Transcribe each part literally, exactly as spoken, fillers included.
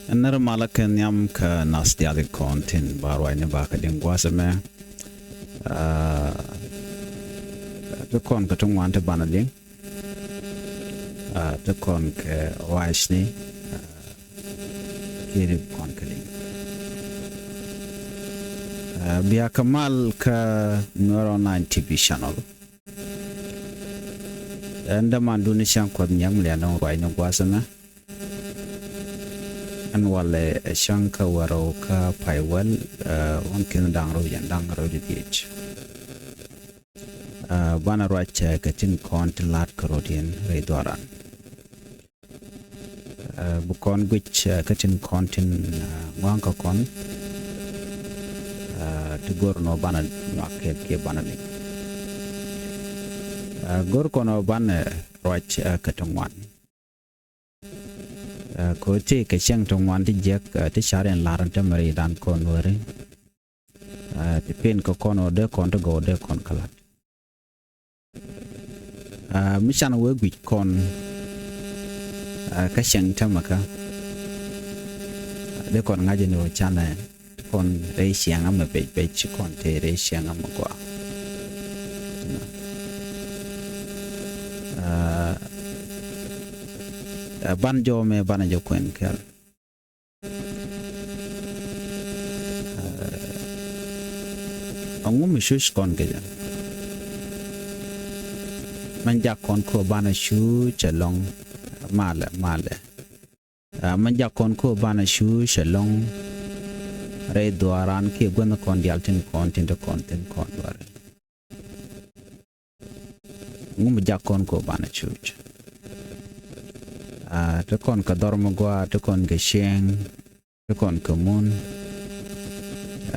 Nɛr malä kɛ nhiam kä nath diaal kɔn tin ba ruacni ba kɛ liŋ gua̱a̱th ɛmɛ. Aa, ti kɔn kɛ ti ŋuan ti banɛ liŋ. Aa, ti kɔn kɛ ruacni, aa, kiɛ ti kɔn kɛ liŋ. Aa, bia kɛ mal kä Nuer Online T V channel. Ɛn dämandun ni cäŋ Kuɔth Nyiɛŋ mi lian ni ruacni gua̱a̱th ɛmɛ. Ɛn walɛ ɛ cäŋ kä wärä kä pay wäl, ɛ, wän ki̱n da̱ŋ rɛw jɛn da̱ŋ rɛw jɛ dhiec. Ɛ, banɛ ruac, ɛ, kɛ tin kɔn tin la̱t kärɔ̱diɛn rɛy dhuaran. Ɛ, bi kɔn guic, ɛ, kɛ tin kɔn tin, ɛ, ŋɔ̱a̱ŋ kä kɔn. Ɛ, ti go̱r nɔ banɛ nyuak kɛ kiɛ banɛ liŋ. Ɛ, go̱r kɔn ɔ banɛ ruac, ɛ, kɛ ti ŋuan. Ɛ, kɛ ɣöö tëë kɛ cäŋ ti ŋuan ti jiäk, ɛ, ti ca̱r in la̱r in te mɛ rɛydan kɔn Nuääri. Ɛ, ti pen kɛ kɔn ɣöö dee kɔn ti gɔw dee kɔn kä la̱t. Ɛ, mi can wee guic kɔn, ɛ, kä cäŋ tämɛ kä, dee kɔn ŋa̱c in ɣöö canɛ ti kɔn rɛy ciɛŋä mɛ bec bec, ci kɔn te rɛy ciɛŋä mɛ gɔaa. Ɛ, ɛ, ban jɔw mɛ banɛ jɛ kuɛn kɛl. Ɛ, ɛŋu mi cuc kɔn kɛ jɛ? Mɛn jak kɔn kɔ banɛ cuc ɛlɔ̱ŋ. Malɛ, malɛ. Ɛ, mɛn jak kɔn kɔ banɛ cuc ɛlɔ̱ŋ rɛy dhuaaran kiɛ guänh kɔn diaal tin kɔn tin ti kɔn tin kɔn duar. Ŋu mi jak kɔn kɔ banɛ cuc? Ɛ, ti kɔn kɛ dhɔr mi gɔaa, ti kɔn kɛ cieŋ, ti kɔn kɛ mun.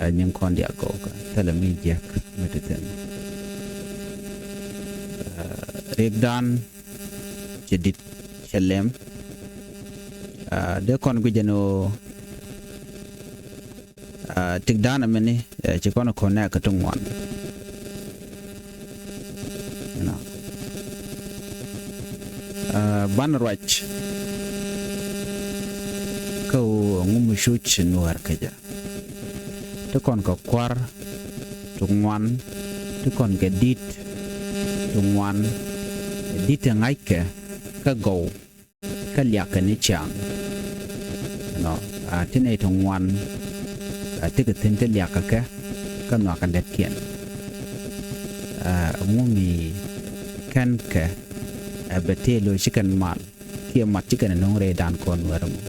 Ɛ, nyin kɔn diaal gɔw kä thilɛ mi jiäk mi ti thi̱n. Ɛ, riɛkdan cɛ di̱t cɛ lɛm. Ɛ, dee kɔn guic ɛn ɣöö, ɛ, tikdan ɛmɛni, ɛ, ci kɔn kɔn nɛ kɛ ti ŋuan. Ɛnɔ. Ɛ, banɛ ruac kä ɣöö ɛŋu mi cuc Nuäär kɛ jɛ. Ti kɔn kɛ kua̱r ti ŋuan, ti kɔn kɛ di̱t ti ŋuan, di̱t ti ŋa̱ckɛ kä gɔw, kä liakɛ ni ciaŋ. Ɛnɔ, a, ti nɛy ti ŋuan, a, ti kɛ thi̱n ti liakɛ kɛ kä nhɔakɛ lätkiɛn. A, ɛŋu mi kɛn kɛ, a, bɛ tëë lo̱c ci kɛn mal kiɛ mat ci kɛn ɛ no̱o̱ŋ rɛydan kɔn Nuäär mɔ.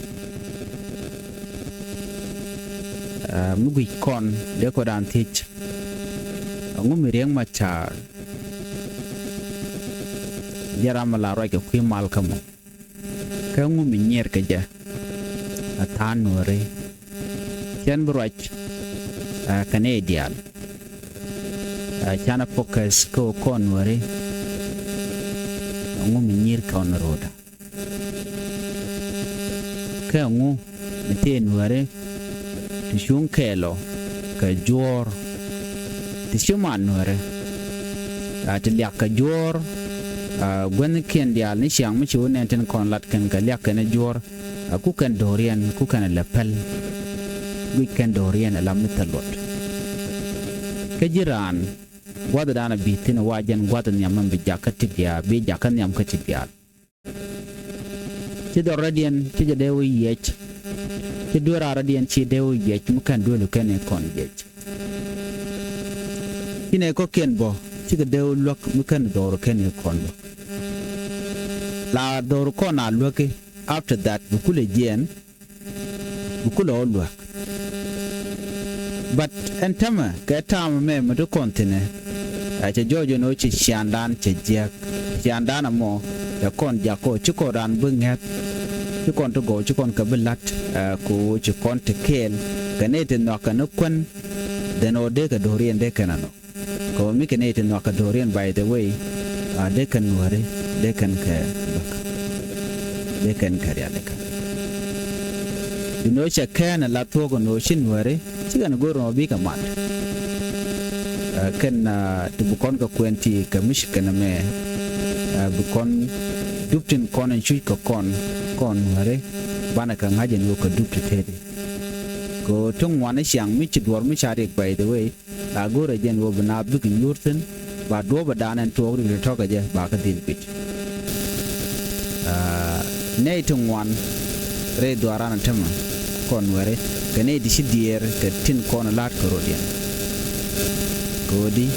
A, mi guic kɔn dee kɔdan thiec. Ɛŋu mi Riek Machar jɛ ram mi la ruac kɛ kui̱ mal kä mɔ? Kä ŋu mi nyier kɛ jɛ? A tha̱a̱ŋ Nuääri. Cɛn bi ruac, a, kɛ nɛy diaal. A, canɛ focus kä kɔn Nuääri. Ŋu mi nyier kɛ ɣän rɔɔdä? Kä ŋu mi tëë Nuääri ti cuŋ kɛɛl ɔ kɛ juɔ̱ɔ̱r ti ci man Nuääri, a, ti liak kɛ juɔ̱ɔ̱r, a, guäthnikiɛn diaal ni ciaŋ mi ci wä nɛn tin kɔn lat kɛn kɛ liak kɛn juɔ̱ɔ̱r, a, ku kɛn do̱riɛn ku kɛn lɛ päl. Guic kɛn do̱riɛn ala mi thil luɔt. Kä ji̱ raan gua̱thdan a bi̱i̱ thi̱n wa jɛn gua̱th nhiam mɛn bi jakä ti diaal, bi jakä nhiam kä ti diaal. Ci dhɔr rɔ̱diɛn ci jɛ dee wä yiɛc. Ci dueer a rɔ̱diɛn ci dee wä yiɛc mi kɛn duel kɛn i̱ kɔn yiɛc. Ci nɛy kɔ̱kiɛn bɔ cikɛ dee wä luäk mi kɛn dhɔr kɛn i̱ kɔn luäk. La dhɔr kɔn a luäki, after that bi kulɛ jiɛɛn, bi kulɛ wä luäk. But ɛn tämɛ kɛ ta̱a̱m mɛ mi ti kɔn thi̱nɛ, ɛ cɛ jɔɔc ɛn ɣöö ci ciaŋdan cɛ jiäk. Ciaŋdan ɛmɔ cɛ kɔn jak kɔ ci kɔn raan bi ŋäth, ci kɔn ti gɔw ci kɔn kɛ bi la̱t, ɛ, kɛ ɣöö ci kɔn ti kɛɛl kɛ nɛy ti nhɔakɛ ni kuän. Then ɣöö dee kɛ do̱riɛn dee kɛn ɛ nhɔk. Kɛ ɣöö mi kɛ nɛy ti nhɔakɛ do̱riɛn, by the way, a, dee kɛn Nuääri dee kɛn kɛ bäk, dee kɛn kɛ rialikä. Duundɛ ɣöö cɛ kɛn ɛ la thuɔ̱k ɛn ɣöö ci Nuääri ci kɛn go̱r ɛn ɣöö bikɛ mat. Ɛ, kɛn, a, ti bi kɔn kɛ kuɛn ti kɛ mushkila mɛ, ɛ, bi kɔn dup tin kɔn in cuc kɛ kɔn, kɔn Nuääri, banɛ kɛ ŋa̱c ɛn ɣöö kɛ dup ti teti. Kɛ ɣöö ti ŋuan i̱ ciaŋ mi ci duɔ̱ɔ̱r mi ca riɛk, by the way, la go̱rɛ jɛn ɣöö bi naath bikɛ nyuur thi̱n, ba duɔ̱ɔ̱p ɛ da̱a̱n ɛn tuɔɔk rik ti tɔ̱kɛ jɛ ba kɛ dhil bi̱t. Aa, nɛy ti ŋuan rɛy dhuaaran ɛ tämɛ kɔn Nuääri, kɛ nɛy ti ci diɛɛr kɛ tin kɔn la̱t kɛ rɔ̱diɛn. Kɛ ɣöö di,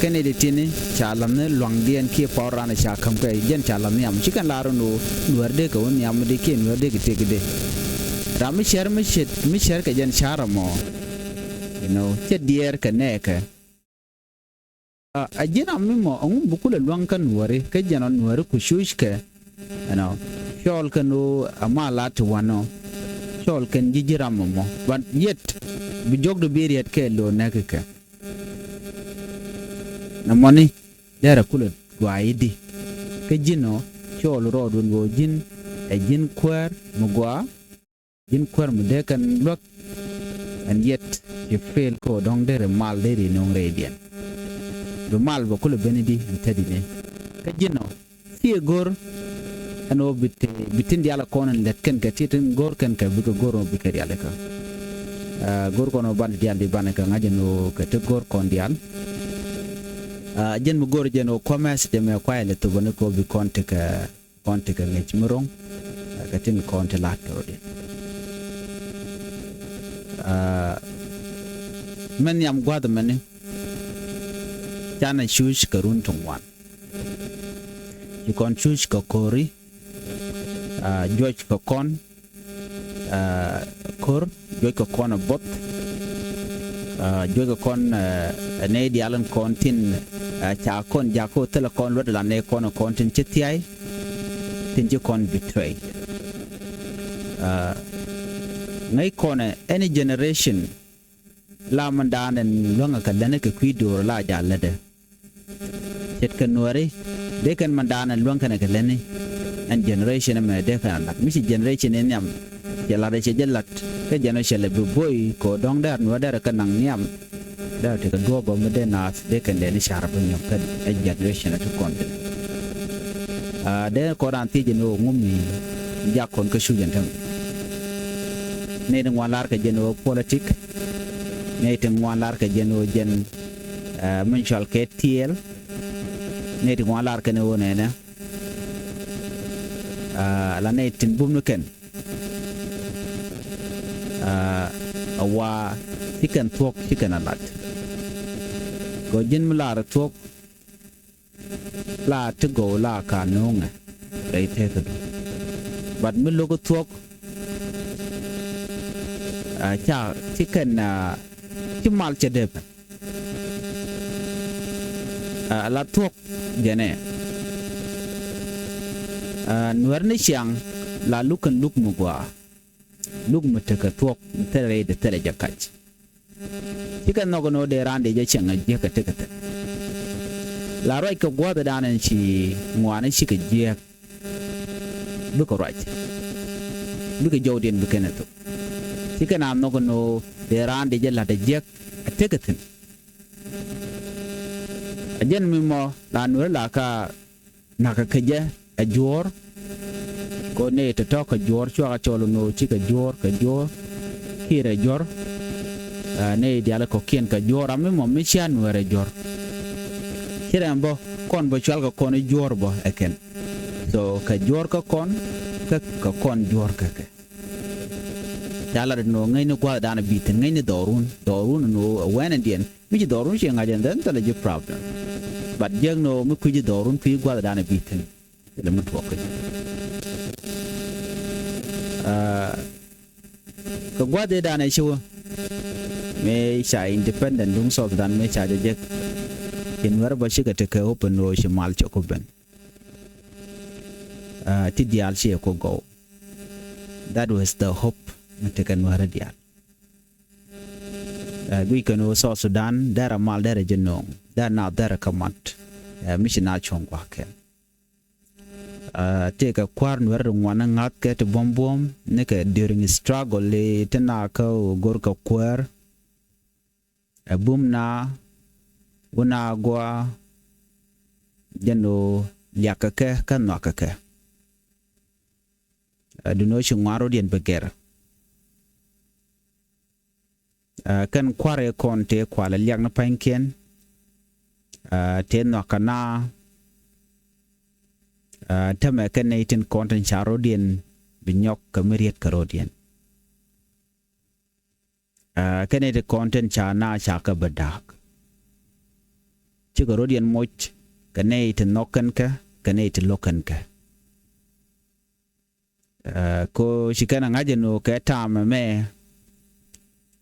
kɛ nɛy ti tini ca la̱thni lua̱ŋdiɛn kiɛ pɔr ran ca ka̱m kɛ jɛn ca la̱th nhiam, ci kɛn lar ɛn ɣöö Nuäär dee kɛ wä nhiam di kiɛ Nuäär dee kɛ tëk di. Ram mi cär, mi cär, mi cär kɛ jɛn car ɛmɔ, you know, cɛ diɛɛr kɛ nɛɛkɛ. A, a ji̱n ram mi mɔ, ɛŋu bi kulɛ luäŋ kä Nuääri, kä jɛn ɔ Nuääri ku cuc kɛ, you know, cɔɔl kɛn ɣöö a mal a ti wanɔ, cɔɔl kɛn ji̱ ji̱ ram ɛmɔ, but yet bi jɔkdɛ bi riɛt kɛ lo̱o̱ nɛk kɛ. Nɛ mɔni, derɛ kulɛ gɔaa i̱di. Kä ji̱n ɔ, cɔɔl rɔɔdun ɣöö ji̱n, ɛ ji̱n kuäär mi gɔaa, ji̱n kuäär mi dee kɛn luäk, and yet ci fail kä ɣöö dɔ̱ŋ derɛ mal derɛ no̱o̱ŋ rɛydiɛn. Bi mal bɛ kulɛ ben i̱di ɛn tätdi ni. Kä ji̱n ɔ, thiee go̱r ɛn ɣöö bi ti, bi tin diaal kɔn in lät kɛn kɛ ti tin go̱r kɛn kɛ bikɛ go̱r ɣöö bikɛ rialikä. Aa, go̱r kɔn ɣöö ban diaal di banɛ kɛ ŋa̱c ɛn ɣöö kɛ ti go̱r kɔn diaal. Aa, jɛn mi go̱r jɛn ɣöö kua̱ mɛs jɛ mɛ kuayɛ lɛ thopä ni kɛ ɣöö bi kɔn tekɛ, kɔn tekɛ ŋäc mi ro̱ŋ, aa, kɛ tin kɔn ti la̱t kɛ rɔ̱diɛn. Aa, mɛn nhiam gua̱th mɛni canɛ cuc kɛ run ti ŋuan. Ci kɔn cuc kɛ ko̱ri, aa, juɔc kɛ kɔn, aa, ko̱r, juɔc kɛ kɔn ɛ both, aa, juɔc kɛ kɔn, aa, ɛ nɛy diaal in kɔn tin, aa, ca kɔn jakä thilɛ kɔn luɔt la nɛy kɔn ɛ kɔn tin ci thiay, tin ci kɔn betray. Aa, ŋäc kɔn ɛ any generation la mindan ɛn luäŋɛ kɛ lätni kɛ kui̱ do̱r la ja̱ lätdɛ. Ce̱tkɛ Nuääri, dee kɛn mindan ɛn luäŋ kɛnɛ kɛ lätni. Ɛn generation ɛmɛ dee kɛn a lat. Mi ci generation in nhiam, cɛ lat ɛ cɛ jɛ lat. Kä generation lɛ bi bo̱o̱y kɛ ɣöö dɔ̱ŋ dɛr Nuäär dɛr kɛ naŋ nhiam. Dɛr tekɛ duɔ̱ɔ̱p bä mi dee naath dee kɛn dee ni car bä nyɔk kɛn ɛ generation ɛ ti kɔn. Aa, dee kɔn raan thiec ɛn ɣöö ŋum ni jak kɔn kä cuc ɛn tämɛ. Nɛy ti ŋuan lar kɛ jɛn ɣöö politik. Nɛy ti ŋuan lar kɛ jɛn ɣöö jɛn, aa, min cɔal kɛ tiɛɛl. Nɛy ti ŋuan lar kɛn ɣöö nɛnɛ, aa, la nɛy tin bum ni kɛn, aa, a wa ci kɛn thuɔ̱k ci kɛn a lat. Kɛ ɣöö ji̱n mi lar thuɔ̱k la ti gɔw la ka no̱o̱ŋɛ rɛy tekädu. But mi lo̱k thuɔ̱k, aa, ca ci kɛn, aa, ci mal cɛ dee pɛn. Aa, la thuɔ̱k jɛnɛ. Aa, Nuäär ni ciaŋ la luk kɛn luk mi gɔaa. Luk mi tekɛ thuɔ̱k mi thilɛ rɛy di thilɛ jɛ kac. Cikɛ nhɔk ni ɣöö dee raan dee jɛ cieŋ a jiäk kɛ tekɛ thi̱n. La ruac kɛ gua̱a̱thdan ɛn ci ŋuani cikɛ jiäk. Bikɛ ruac. Bikɛ jɔwdiɛn bi kɛn ɛ thok. Cikɛ na nhɔk ni ɣöö dee raan dee jɛ la̱t a jiäk a tekɛ thi̱n. A jɛn mi mɔ la Nuäär la ka nakä kecä ɛ juɔ̱ɔ̱r. Kɛ ɣöö nɛy tɔ̱tɔ̱ kɛ juɔ̱ɔ̱r cuakä cɔl ɛn ɣöö cikɛ juɔ̱ɔ̱r, kɛ juɔ̱ɔ̱r. Kiɛ rɛ juɔ̱ɔ̱r. Aa, nɛy diaal kɔ̱kiɛn kɛ juɔ̱ɔ̱r, ram mi mɔ mi cia Nuäär ɛ juɔ̱ɔ̱r. Ci rɛm bä kɔn bä cual kɛ kɔn i̱ juɔ̱ɔ̱r bä ɛ kɛn. So kɛ juɔ̱ɔ̱r kä kɔn, kä kɛ kɔn juɔ̱ɔ̱r kä kɛ. Ca lat ɛn ɣöö ŋäcni gua̱a̱thdan ɛ bi thi̱n, ŋäcni dhɔrun, dhɔrun ɛn ɣöö awarenessdiɛn. Mi ci dhɔrun ciɛ ŋa̱c ɛn, then thilɛ ji̱ problem. But jiäk ni ɣöö mi kui̱ci dhɔrun, kui̱ci gua̱a̱thdan ɛ bi thi̱n. Thilɛ mi tuɔɔk kɛ ji̱. Aa, kɛ gua̱a̱th ëëdan ɛ ci wä. Mëë ca independent duŋ South Sudan mëë ca jɛ jek. Ci Nuäär bä cikɛ tekɛ hope ɛn ɣöö ci mal cɛ ku ben. Aa, ti diaal ciɛ ku gɔw. That was the hope mi tekɛ Nuäärä diaal. Aa, guic kɛn ɣöö South Sudan derɛ mal derɛ ji̱ no̱o̱ŋ, derɛ naath derɛ kä mat. Aa, mi ci naath cuɔ̱ŋ gua̱a̱k kɛn. Aa, tëëkɛ kua̱r Nuäär ri ŋuan ŋa̱thkɛ ti buɔ̱m buɔ̱m nikɛ during struggle ti naath kä ɣöö go̱rkɛ kuäär. Ɛ bum na wun a gua jɛn ɣöö liakä kɛ kä nhɔakä kɛ. Ɛ, duŋni ɣöö ci ŋɔaar rɔ̱diɛn bi gɛr. Ɛ, kɛn kua̱r ëë kɔn tëë kualɛ liak ni pa̱nykiɛn. Ɛ, tëë nhɔakä na. Ɛ, täämɛ kɛn nɛy tin kɔn tin ca rɔ̱diɛn bi nyɔk kɛ mi riet kɛ rɔ̱diɛn. Ɛ, kɛn nɛy tin kɔn tin ca na ca kɛ bi da̱a̱k. Cikɛ rɔ̱diɛn moc kɛ nɛy tin nhɔk kɛn kɛ, kɛ nɛy tin lo̱k kɛn kɛ. Ɛ, ko ci kɛn ɛ ŋa̱c ɛn ɣöö kɛ ta̱a̱m ɛmɛ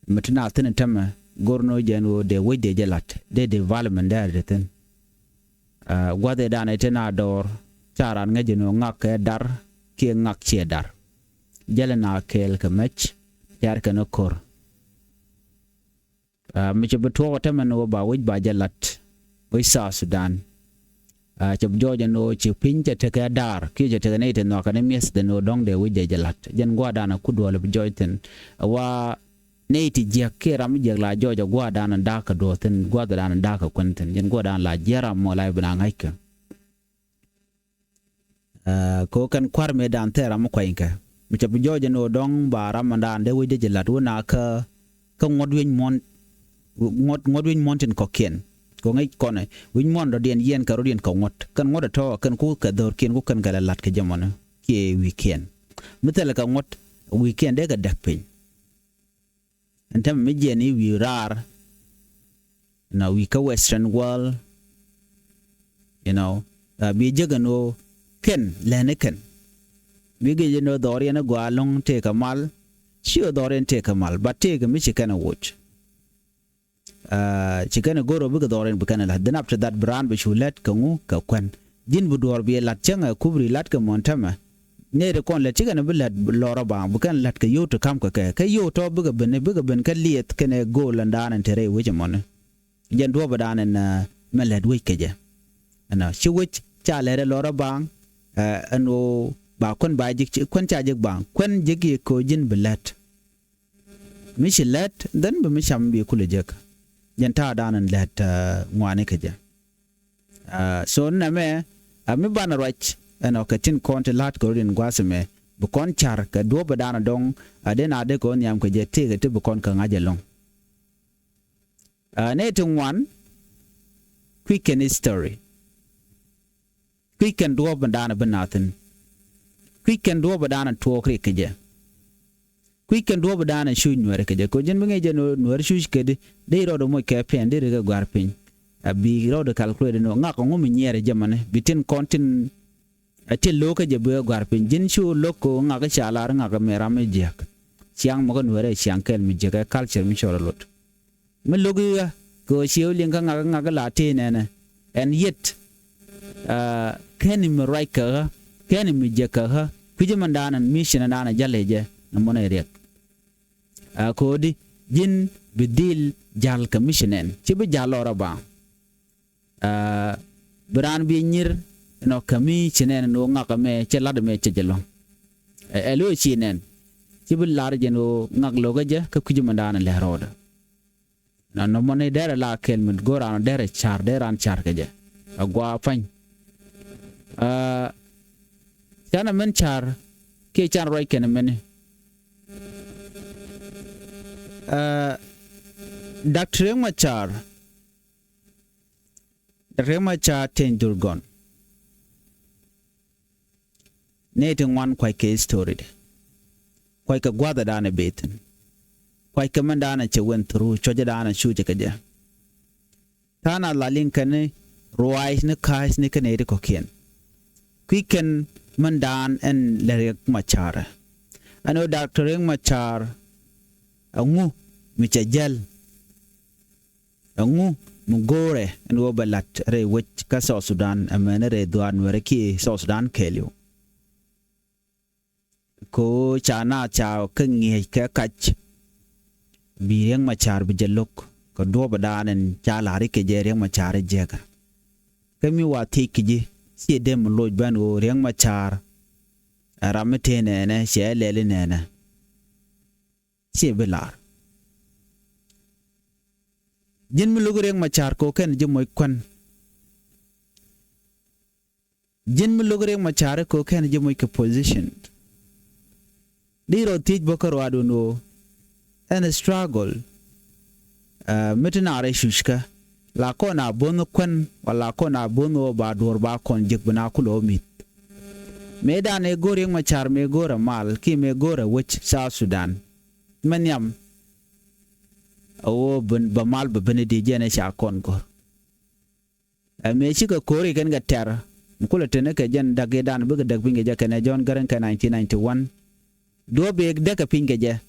mi ti na thi̱n täämɛ go̱r ni ɣöö jɛn ɣöö dee wec dee jɛ la̱t dee development dee a te thi̱n. Ɛ, gua̱th ëëdan ɛ te na dɔɔr ca raan ŋäc ɛn ɣöö ŋak kɛ dar kiɛ ŋak ciɛ dar. Jälɛ na kɛɛl kɛ mec, tiaar kɛn ɛ ko̱r. Ɛ, mi cɛ bi tuɔɔk ɛ täämɛ ni ɣöö ba wec ba jɛ la̱t wec South Sudan. Ɛ, cɛ bi jɔɔc ɛn ɣöö ci piny cɛ tekɛ daar kiɛ cɛ tekɛ nɛy ti nhɔakä ni mi̱eth dee ni ɣöö dɔ̱ŋ dee wec dee jɛ la̱t. Jɛn gua̱a̱thdan ɛ ku duɔl bi jɔɔc thi̱n. Ɛ wa nɛy ti jiäk kiɛ ram mi jiäk la jɔɔc ɛ gua̱a̱thdan da̱a̱k kɛ duɔ̱ɔ̱r thi̱n, gua̱a̱thdan da̱a̱k kɛ kuän thi̱n. Jɛn gua̱a̱thdan la jiäk ram mɔ la bi na ŋa̱ckɛ. Ɛ, ko kɛn kua̱r mëëdan thɛɛr ram mi kuanykɛ. Mi cɛ bi jɔɔc ɛn ɣöö dɔ̱ŋ ba ram ɛndan dee wec dee jɛ la̱t wä na kä, kä ŋuɔ̱t wi̱c muɔ̱n, ŋuɔ̱t, ŋuɔ̱t wi̱c muɔ̱n tin kɔ̱kiɛn. Ko ŋäc kɔnɛ, wi̱c muɔ̱n dɔ̱diɛn yiɛn kɛ rɔ̱diɛn kɛ ŋuɔ̱t. Kɛn ŋuɔ̱t ɛ tɔ̱, kɛn ku kɛ dho̱rkiɛn ku kɛn kɛ lɛ la̱t kɛ jɛ mɔnɛ kiɛ wi̱i̱kiɛn. Mi thilɛ kɛ ŋuɔ̱t, wi̱i̱kiɛn dee kɛ däk piny. Ɛn täämɛ mi jiɛn i̱ wi̱i̱ raar, you know, wi̱i̱ kä Western world, you know, ɛ, bi jek ɛn ɣöö kɛn lɛni kɛn. Bi gec ɛn ɣöö dhɔriɛn i̱ gɔaa ɛlɔ̱ŋ tëëkɛ mal, ci ɣöö dhɔriɛn tëëkɛ mal, but tëëkɛ mi ci kɛn ɛ woc. Ɛ, ci kɛn ɛ go̱r ɣöö bikɛ dhɔriɛn bi kɛn ɛ la̱t. Then after that bi raan bi cu lät kɛ ŋu, kɛ kuän. Ji̱n bi duɔ̱ɔ̱r bi ɛ la̱t cäŋɛ kubri la̱t kɛ muɔ̱n täämɛ. Nɛy ti kɔn lät ci kɛn bi lät lɔrä baŋ, bi kɛn lät kɛ yio̱w ti ka̱m kɛ kɛ. Kä yio̱w tɔ̱ bikɛ ben, bikɛ ben kä liɛth kɛnɛ go̱o̱l ɛndan ɛn te rɛy wec ɛmɔni. Jɛn duɔ̱ɔ̱p ɛndan ɛn, ɛ, mɛ lät wec kɛ jɛ. Ɛnɔ, ci wec ca lät ɛ lɔrä baŋ, ɛ, ɛn ɣöö ba kuän ba jek, kuän ca jek baŋ. Kuän jek yɛ kɛ ɣöö ji̱n bi lät. Mi ci lät, then bi mi cam bi kulɛ jek. Jɛn ta̱a̱dan ɛn lät, ɛ, ŋuani kɛ jɛ. Ɛ, so nɛmɛ, ɛ, mi banɛ ruac, ɛnɔ kɛ tin kɔn ti la̱t kɛ rɔ̱diɛn gua̱a̱th ɛmɛ, bi kɔn ca̱r kɛ duɔ̱ɔ̱p ɛndan ɛ dɔ̱ŋ, ɛ, dee na dee kɛ ɣöö nhiam kɛ jɛ tëëkɛ ti bi kɔn kɛ ŋa̱c ɛlɔ̱ŋ. Ɛ, nɛy ti ŋuan, kui̱c kɛn history. Kui̱c kɛn duɔ̱ɔ̱p ɛndan ɛ bi nath thi̱n. Kui̱c kɛn duɔ̱ɔ̱p ɛndan ɛ tuɔɔk riɛk kɛ jɛ. Kui̱c kɛn duɔ̱ɔ̱p ɛndan ɛ cuc nuɛɛri kɛ jɛ. Kɛ ɣöö ji̱n bi ŋäc jɛ ɛn ɣöö nuɛɛri cuc kɛ di, dee rɔɔdɛ moc kɛ pɛn, dee rikɛ gua̱r piny. A bi rɔɔdɛ calculate ɛn ɣöö ŋak ɛŋu mi nyiɛɛr ɛ jɛ mani, bi tin kɔn tin, ɛ, tin lo̱k kä jɛ bi ɛ gua̱r piny. Ji̱n cu lo̱k kɛ ɣöö ŋak ca lar ŋak mi ram mi jiäk. Ciaŋ mɔ kä nuɛɛri ɛ ciaŋ kɛl mi jiäk, ɛ culture mi cɔl ɛ lot. Mi lo̱k i̱ ɣä kɛ ɣöö ciɛ wä liŋ kä ŋak, ŋak la tëë nɛnɛ. Ɛn yet, ɛ, kɛn mi ruac kɛ ɣä, kɛn mi jek kɛ ɣä, kui̱c ɛmɛndan ɛn mission ɛndan ɛ jäl ɛ jɛ nɔmɔ nɛ riɛk. Ɛ, kɛ ɣöö di ji̱n bi dhil ja̱l kɛ mission ɛn, ci bi ja̱l lɔrä baŋ. Ɛ, bi raan bi nyir ɛnɔ kɛ mi ci nɛn ɛn ɣöö ŋak ɛmɛ cɛ la̱t ɛmɛ cɛ jɛ lɔ̱ŋ. Ɛ, ɛ lo̱c ci nɛn. Ci bi lar jɛn ɣöö ŋak lo̱kä jɛ kä kui̱c ɛmɛndan ɛ lɛr rɔɔdɛ. Nɔ, nɔmɔ ni derɛ la kɛl mi go̱o̱r raan derɛ ca̱r, derɛ raan ca̱r kɛ jɛ. A gɔaa pa̱ny. Ɛ, canɛ mɛn ca̱r kiɛ can ruac kɛn mɛni. Ɛ, Doctor Riek Machar. Riek Machar Teny Dhurgon. Nɛy ti ŋuan kuackɛ history di. Kuackɛ gua̱thädan ɛ beth thi̱n. Kuackɛ mɛndan ɛ cɛ went through, cuɔ̱cädan ɛ cucɛ kɛ jɛ. Tha̱a̱ŋ a la liŋ kɛn ni ruaacni ka̱a̱cni kä nɛy ti kɔ̱kiɛn. Kui̱ kɛn mɛndan ɛn lɛ Riek Machar. Ɛn ɣöö Doctor Riek Machar ɛŋu mi cɛ jäl. Ɛŋu mi go̱o̱rɛ ɛn ɣöö bɛ la̱t rɛy wec kä South Sudan, ɛmɛni rɛy dhuaar Nuɛrɛ kiɛ South Sudan kɛɛliw. Kɛ ɣöö ca naath ca kä ŋi̱eec kɛ kac. Bi Riek Machar bi jɛ lo̱k kɛ duɔ̱ɔ̱pdan ɛn ca la̱r i̱ kɛ jɛ Riek Machar i̱ jiäkä. Kä mi wa thiec kɛ ji̱, ciɛ dee mi loc bän ɣöö Riek Machar ɛ ram mi tëë nɛɛnɛ, ciɛ lɛl i̱ nɛɛnɛ. Ciɛ bi la̱r. Ji̱n mi lo̱k Riek Machar kɛ ɣöö kɛn ji̱ moc kuän. Ji̱n mi lo̱k Riek Machar kɛ ɣöö kɛn ji̱ moc kɛ position. Di rɔ thiec bä kä ruaadun ɣöö ɛn struggle, ɛ, mi ti naath rɛy cuckä, la kɔn a bo̱o̱n kuän, wala kɔn a bo̱o̱n ɣöö ba duɔ̱ɔ̱r ba kɔn jek bi na kulɛ ɣöö mi̱th. Mëëdan ëë go̱o̱r Riek Machar mëë go̱o̱r ɛ mal kiɛ mëë go̱o̱r ɛ wec South Sudan. Mɛ nhiam ɛ ɣöö ben, bɛ mal bɛ ben i̱di, jɛn ɛ ca kɔn go̱o̱r. Ɛ mëë cikɛ ko̱ri kɛn kɛ tɛ̈r mi kulɛ teni kɛ jɛn da̱k i̱dan bikɛ däk piny kɛ jɛ kɛnɛ John Garang kɛ nineteen ninety-one. Duɔ̱ɔ̱p ëë däkɛ piny kɛ jɛ,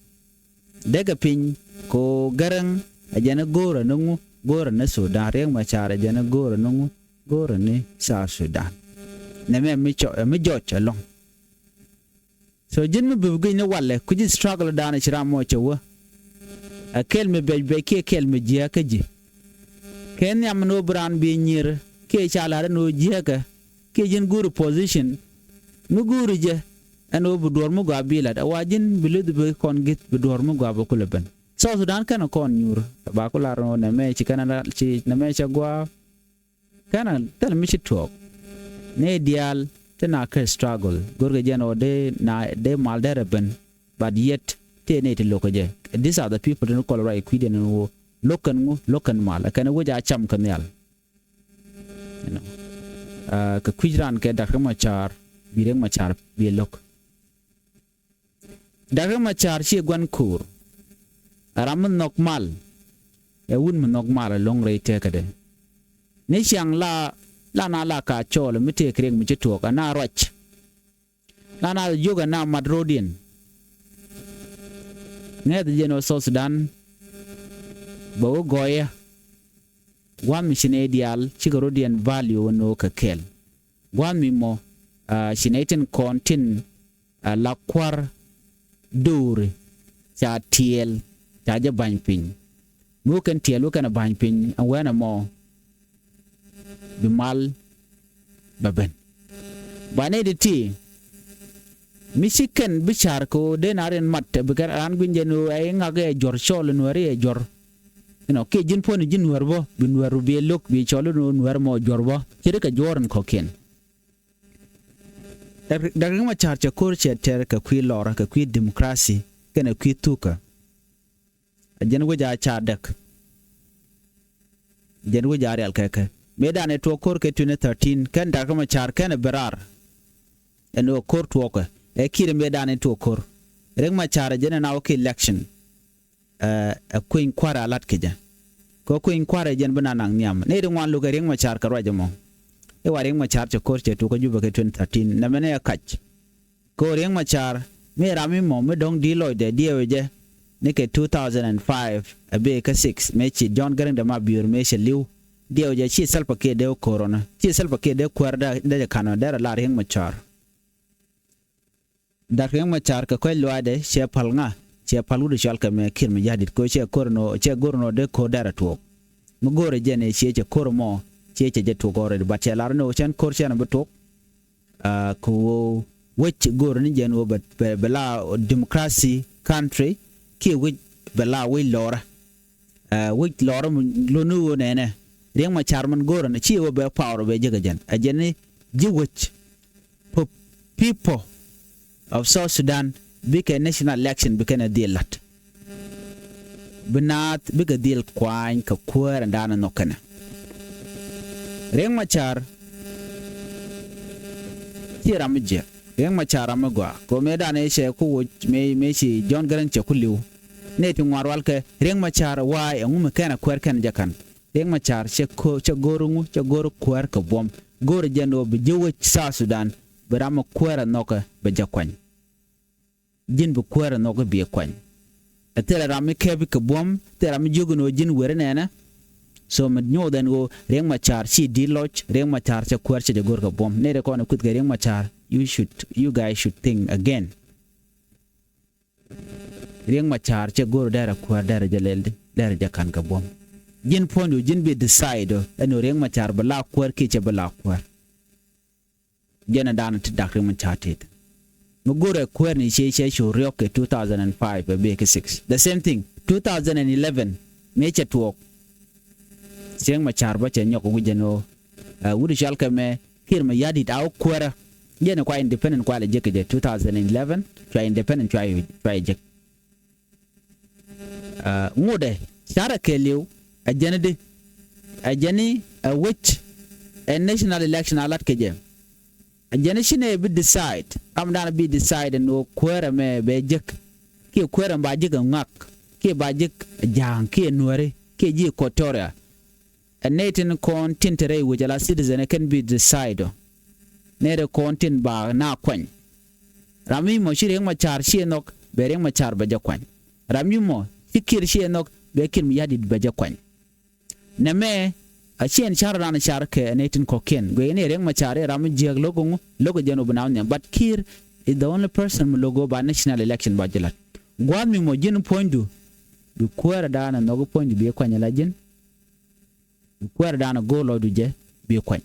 däkɛ piny kɛ ɣöö Garang ɛ jɛn ɛ go̱o̱rä ni ŋu? Go̱o̱rä ni Sudan. Riek Machar ɛ jɛn ɛ go̱o̱rä ni ŋu? Go̱o̱rä ni South Sudan. Nɛmɛ mi cɔ, ɛ mi jɔc ɛlɔ̱ŋ. So ji̱n mi bi guic ni walɛ, kui̱ci struggle dan ci ram mɔ cɛ wä. Ɛ kɛl mi bɛc bɛc kiɛ kɛl mi jiääk kä ji̱. Kɛ nhiam ni ɣöö bi raan bi nyier kiɛ ca la̱r ni ɣöö jiääkä kiɛ ji̱n guuri position mi guuri jɛ ɛn ɣöö bi duɔ̱ɔ̱r mi gɔaa bi la̱t. Ɛ wa ji̱n bi luth bi kɔn gi̱th bi duɔ̱ɔ̱r mi gɔaa bi kulɛ ben. South Sudan kɛn kɔn nyuur. Ba ku lar ni ɣöö nɛmɛ ci kɛn a ci nɛmɛ cɛ gɔaa. Kɛn a thil mi ci tuɔɔk. Nɛy diaal ti na kä struggle. Go̱rkɛ jɛn ɣöö dee na dee mal derɛ ben. But yet tëë nɛy ti lo̱k kɛ jɛ. These are the people ti ni kɔl ruac kui̱diɛn ni ɣöö lo̱k kɛn ŋu, lo̱k kɛn mal. Ɛ kɛn wec a cam kä nhial. You know. Ɛ, kɛ kui̱c raan kɛ Dak Riek Machar, bi Riek Machar bi lo̱k. Dak Riek Machar ciɛ gua̱n ko̱o̱r. Ɛ ram mi nhɔk mal. Ɛ wut mi nhɔk mal ɛlɔ̱ŋ rɛy tëkädɛ. Ni ciaŋ la, la na la ka cɔɔl mi tëëk Riek mi ci tuɔɔk, ɛ na ruac. La na jiök ɛ na mat ro̱diɛn. Ŋɛth jɛn ɣöö South Sudan bɛ wä gɔɔyä. Gua̱a̱th mi ci nɛy diaal cikɛ ro̱diɛn value wä no̱o̱k kɛ kɛɛl. Gua̱a̱th mi mɔ, ah, ci nɛy tin kɔn tin, ah, la kua̱r do̱ri ca tiɛɛl ca jɛ ba̱ny piny. Mi wä kɛn tiɛɛl wä kɛn a ba̱ny piny ɛn wɛnɛ mɔ bi mal bɛ ben. Ba nɛy ti ti mi ci kɛn bi ca̱r kɛ ɣöö dee na rin mat bi kɛn raan gui̱ny jɛn ɣöö ɛ iŋak ɛ jɔr cɔɔl nuɛɛri ɛ jɔr. You know, kiɛ ji̱n puɔ̱ni ji̱ nuɛɛr bä bi nuɛɛr bi ɛ lo̱k bi cɔl in ɣöö nuɛɛr mɔ jɔr bä ci ri kɛ juɔ̱ɔ̱r in kɔ̱kiɛn. Dak, Dak Riek Machar cɛ ko̱r cɛ tɛr kɛ kui̱ lɔrä kɛ kui̱ democracy kɛnɛ kui̱ thukä. A jɛn wec a ca däk. Jɛn wec a rial kɛ kɛ mëëdan ɛ tuɔɔk ko̱r kɛ twenty thirteen kɛn Dak Riek Machar kɛn ɛ bɛ raar. Ɛn ɣöö ko̱r tuɔɔkɛ ɛ kiɛ mëëdan ɛ tuɔɔk ko̱r. Riek Machar ɛ jɛn ɛ na wä kɛ election. Ɛ, ɛ kueny kua̱r a lat kɛ jɛ. Kɛ kueny kua̱r ɛ jɛn bi na naŋ nhiam. Nɛy ti ŋuan lo̱k ɛ Riek Machar kɛ ruac ɛmɔ. I̱ wa Riek Machar cɛ ko̱r cɛ tuɔɔk kä Juba kɛ twenty thirteen. Nɛmɛ ni ɛ kac. Kɛ ɣöö Riek Machar mi ram mi mɔ mi dɔ̱ŋ di̱t lɔcdɛ diɛɛwɛ jɛ. Ni kɛ two thousand and five ɛ bee kä six mëë ci John Garang de Mabior mëë cɛ li̱w. Diɛɛwɛ jɛ ci Salva Kiir dee wä ko̱r ɔnɔ. Ci Salva Kiir dee kuäär dee, dee jɛ ka̱n ɔnɔ derɛ la Riek Machar. Dak Riek Machar kɛ kuec luaacdɛ cɛ pal ŋa? Cɛ pal wut cɔal kɛ mɛ Kiir Mayardit kɛ cɛ ko̱r nɔ, cɛ go̱r nɔ dee ko̱r dɛrɛ tuɔɔk. Mi go̱rɛ jɛn ɛ ciɛ cɛ ko̱r mɔ ciɛ cɛ jɛ tuɔɔk already, but cɛ lar ni ɣöö cɛn ko̱r cɛn bi tuɔɔk. Ah, kɛ ɣöö wec go̱r ni jɛn ɣöö bɛ, bɛ, bɛ la democracy country kiɛ wec bɛ la wec lɔrä. Ɛ, wec lɔrä mi loni ɣöö nɛnɛ Riek Machar min go̱o̱rä ni ci ɣöö bɛ power bɛ jek ɛ jɛn. Ɛ jɛn ni ji̱ wec, p-, people of South Sudan bikɛ national election bikɛn ɛ dhil la̱t. Bi naath bikɛ dhil kuany kɛ kuäär ɛn da̱a̱n ɛ nhɔk kɛnɛ. Riek Machar ci ram mi jiɛk. Riek Machar ram mi gɔaa kɛ ɣöö mëë da̱a̱n ɛ cɛ ku woc mëë, mëë ci John Garang cɛ ku li̱w. Nɛy ti ŋuan rual kɛ Riek Machar wa̱a̱ ɛŋu mi kɛn a kuäär kɛn jɛ ka̱n. Riek Machar cɛ ko, cɛ go̱r ŋu, cɛ go̱r kuäär kɛ buɔ̱m. Go̱r jɛn ɣöö bi ji̱ wec South Sudan bi ram mi kuäär ɛ nhɔkɛ bɛ jɛ kuany. Ji̱n bi kuäär ɛ nhɔkɛ bi ɛ kuany. Ɛ thilɛ ram mi kɛp kɛ buɔ̱m, thilɛ ram mi jiök ɛn ɣöö ji̱n weri nɛnɛ. So mi nyuɔth ɛn ɣöö Riek Machar ci di̱t lɔc, Riek Machar cɛ kuäär cɛ jɛ go̱r kɛ buɔ̱m. Nɛy ti kɔn ɛ kui̱th kɛ Riek Machar, you should, you guys should think again. Riek Machar cɛ go̱r derɛ kuäär derɛ jɛ lɛl di, derɛ jɛ ka̱n kɛ buɔ̱m. Ji̱n puɔ̱nydu ji̱n bi decide ɔ ɛn ɣöö Riek Machar bi la kuäär kiɛ cɛ bi la kuäär. Jɛn ɛ da̱a̱n ti Dak Riek Machar tet. Mi go̱rɛ kuäär ni ciɛ ciɛ cu riɔk kɛ two thousand and five ɛ bee kɛ six. The same thing, two thousand and eleven mëë cɛ tuɔɔk. Riek Machar bä cɛ nyɔk wi̱c jɛn ɣöö, ɛ, wut cɔal kɛ mɛ Kiir Mayardit a wä kuäärä. Jɛn kua independent kua lɛ jek kɛ jɛ two thousand eleven, cua independent cua, cua jek. Ŋotdɛ carɛ kɛɛliw ɛ jɛn di, ɛ jɛn ɛ wec ɛ national election a lat kɛ jɛ. Ɛ jɛn ci nɛ bi decide, ram dan bi decide ni wä kuäärɛ mɛ bɛ jek. Kiɛ kuäärɛ ba jek ɛ ŋak, kiɛ ba jek ɛ ja̱a̱ŋ, kiɛ nuäri, kiɛ ji̱ Equatoria. Ɛ nɛy tin kɔn tin te rɛy wec ala citizen ɛ kɛn bi decide ɔ. Nɛy rɛ kɔn tin ba na kuany. Ram mi mɔ ci Riek Machar ciɛ nhɔk, bɛ Riek Machar bɛ jɛ kuany. Ram mi mɔ ci Kiir ciɛ nhɔk, bɛ Kiir Mayardit bɛ jɛ kuany. Nɛmɛ a ciɛn car ran car kɛ ɛ nɛy tin kɔkiɛn. Guic ni Riek Machar i̱ ram mi jiäk lo̱k ŋu, lo̱k jɛn wä bi na wä nhiam. But Kiir is the only person mi lo̱k wä ba national election ba jilat. Gua̱a̱th mi mɔ ji̱n puɔ̱nydu, bi kuäärä daanɛ nhɔk puɔ̱nydu bi kuany ala ji̱n. Kuäär dan a go̱o̱r lɔcdu jɛ bi kuany.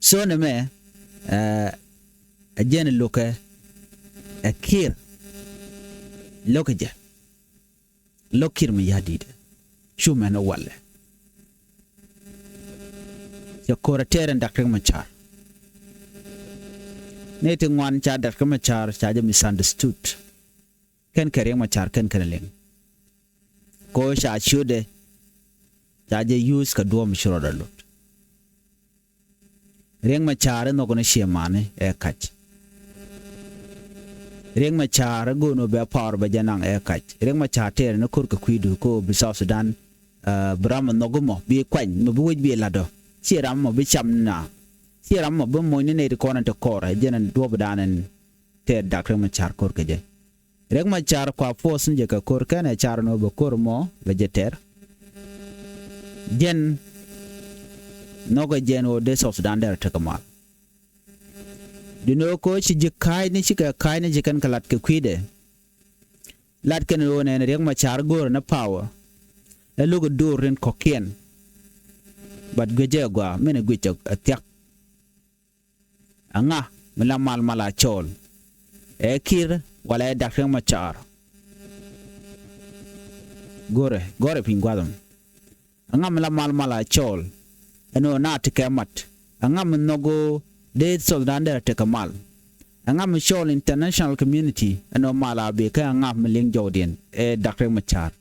So nɛmɛ ɛ jɛn lo̱kɛ ɛ Kiir. Lo̱kɛ jɛ lo̱k Kiir Mayardit. Cu mɛn ɛ walɛ. Cɛ ko̱r ɛ tɛɛr ɛn Dak Riek Machar. Nɛy ti ŋuan ca Dak Riek Machar ca jɛ misunderstood. Kɛn kɛ Riek Machar kɛn kɛn liŋ. Ko ca ciötdɛ ca jɛ use kɛ duɔ̱ɔ̱p mi ci rɔɔdɛ lot. Riek Machar i̱ nhɔk ni ciɛ mani ɛ kac. Riek Machar i̱ go̱o̱n wä bɛ power bɛ jɛ naŋ ɛ kac. Riek Machar tɛɛr ni ko̱r kɛ kui̱du ko bi South Sudan. Bi ram mɔ nhɔk mɔ bi kuany mɔ bi wec bi latdɔ. Ciɛ ram mɔ bi cam ni na. Ciɛ ram mɔ bi moc ni nɛy ti kɔn in te kɔr ɛ jɛn in duɔ̱ɔ̱p dan in tɛɛr Dak Riek Machar ko̱r kɛ jɛ. Riek Machar kua force ni jɛ kɛ ko̱r kɛn ɛ car ni wä bɛ ko̱r mɔ bɛ jɛ tɛr. Jɛn nhɔkɛ jɛn wä dee South Sudan dɛr tekɛ mal. Duundɛ wä ko̱ ci ji̱ ka̱a̱cni cikɛ ka̱a̱cni ci kɛn kɛ lat kɛ kui̱dɛ. Lat kɛn wä nɛn Riek Machar go̱o̱rɛ ni power. Ɛ lo̱k ɛ do̱r rin kɔ̱kiɛn. But guic jɛ ɛ gɔaa min ɛ guic ɛ thiak. Aŋa mi la mal mal a cɔɔl ɛ Kiir wala ɛ Dak Riek Machar? Go̱rɛ go̱rɛ piny gua̱dhum. Aŋa mi la mal mal a cɔɔl ɛn ɣöö na ti kɛ mat? Aŋa mi nhɔk ɣöö dee South Sudan dee rɛ tekɛ mal? Aŋa mi cɔɔl international community ɛn ɣöö mal a bee kä aŋa mi liŋ jɔwdiɛn ɛ Dak Riek Machar?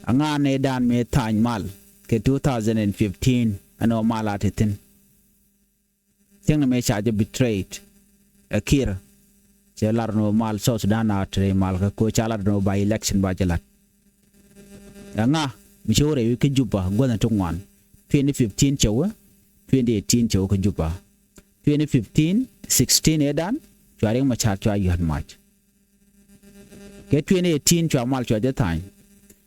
Aŋa nɛy dan mëë tha̱a̱ny mal kɛ two thousand and fifteen ɛn ɣöö mal a te thi̱n. Thiäŋni mëë ca jɛ betrayed ɛ Kiir. Cɛ lar ni wä mal South Sudan a te rɛy mal kä ko ca lar ni wä ba election ba jɛ lat. Aŋa mi cɛ wä rɛy wi̱i̱ kä Juba gua̱thni ti ŋuan. Twenty fifteen cɛ wä, twenty eighteen cɛ wä kä Juba. Twenty fifteen, sixteen ëë dan cua Riek Machar cua yua̱t mac. Kɛ twenty eighteen cua mal cua jɛ tha̱a̱ny.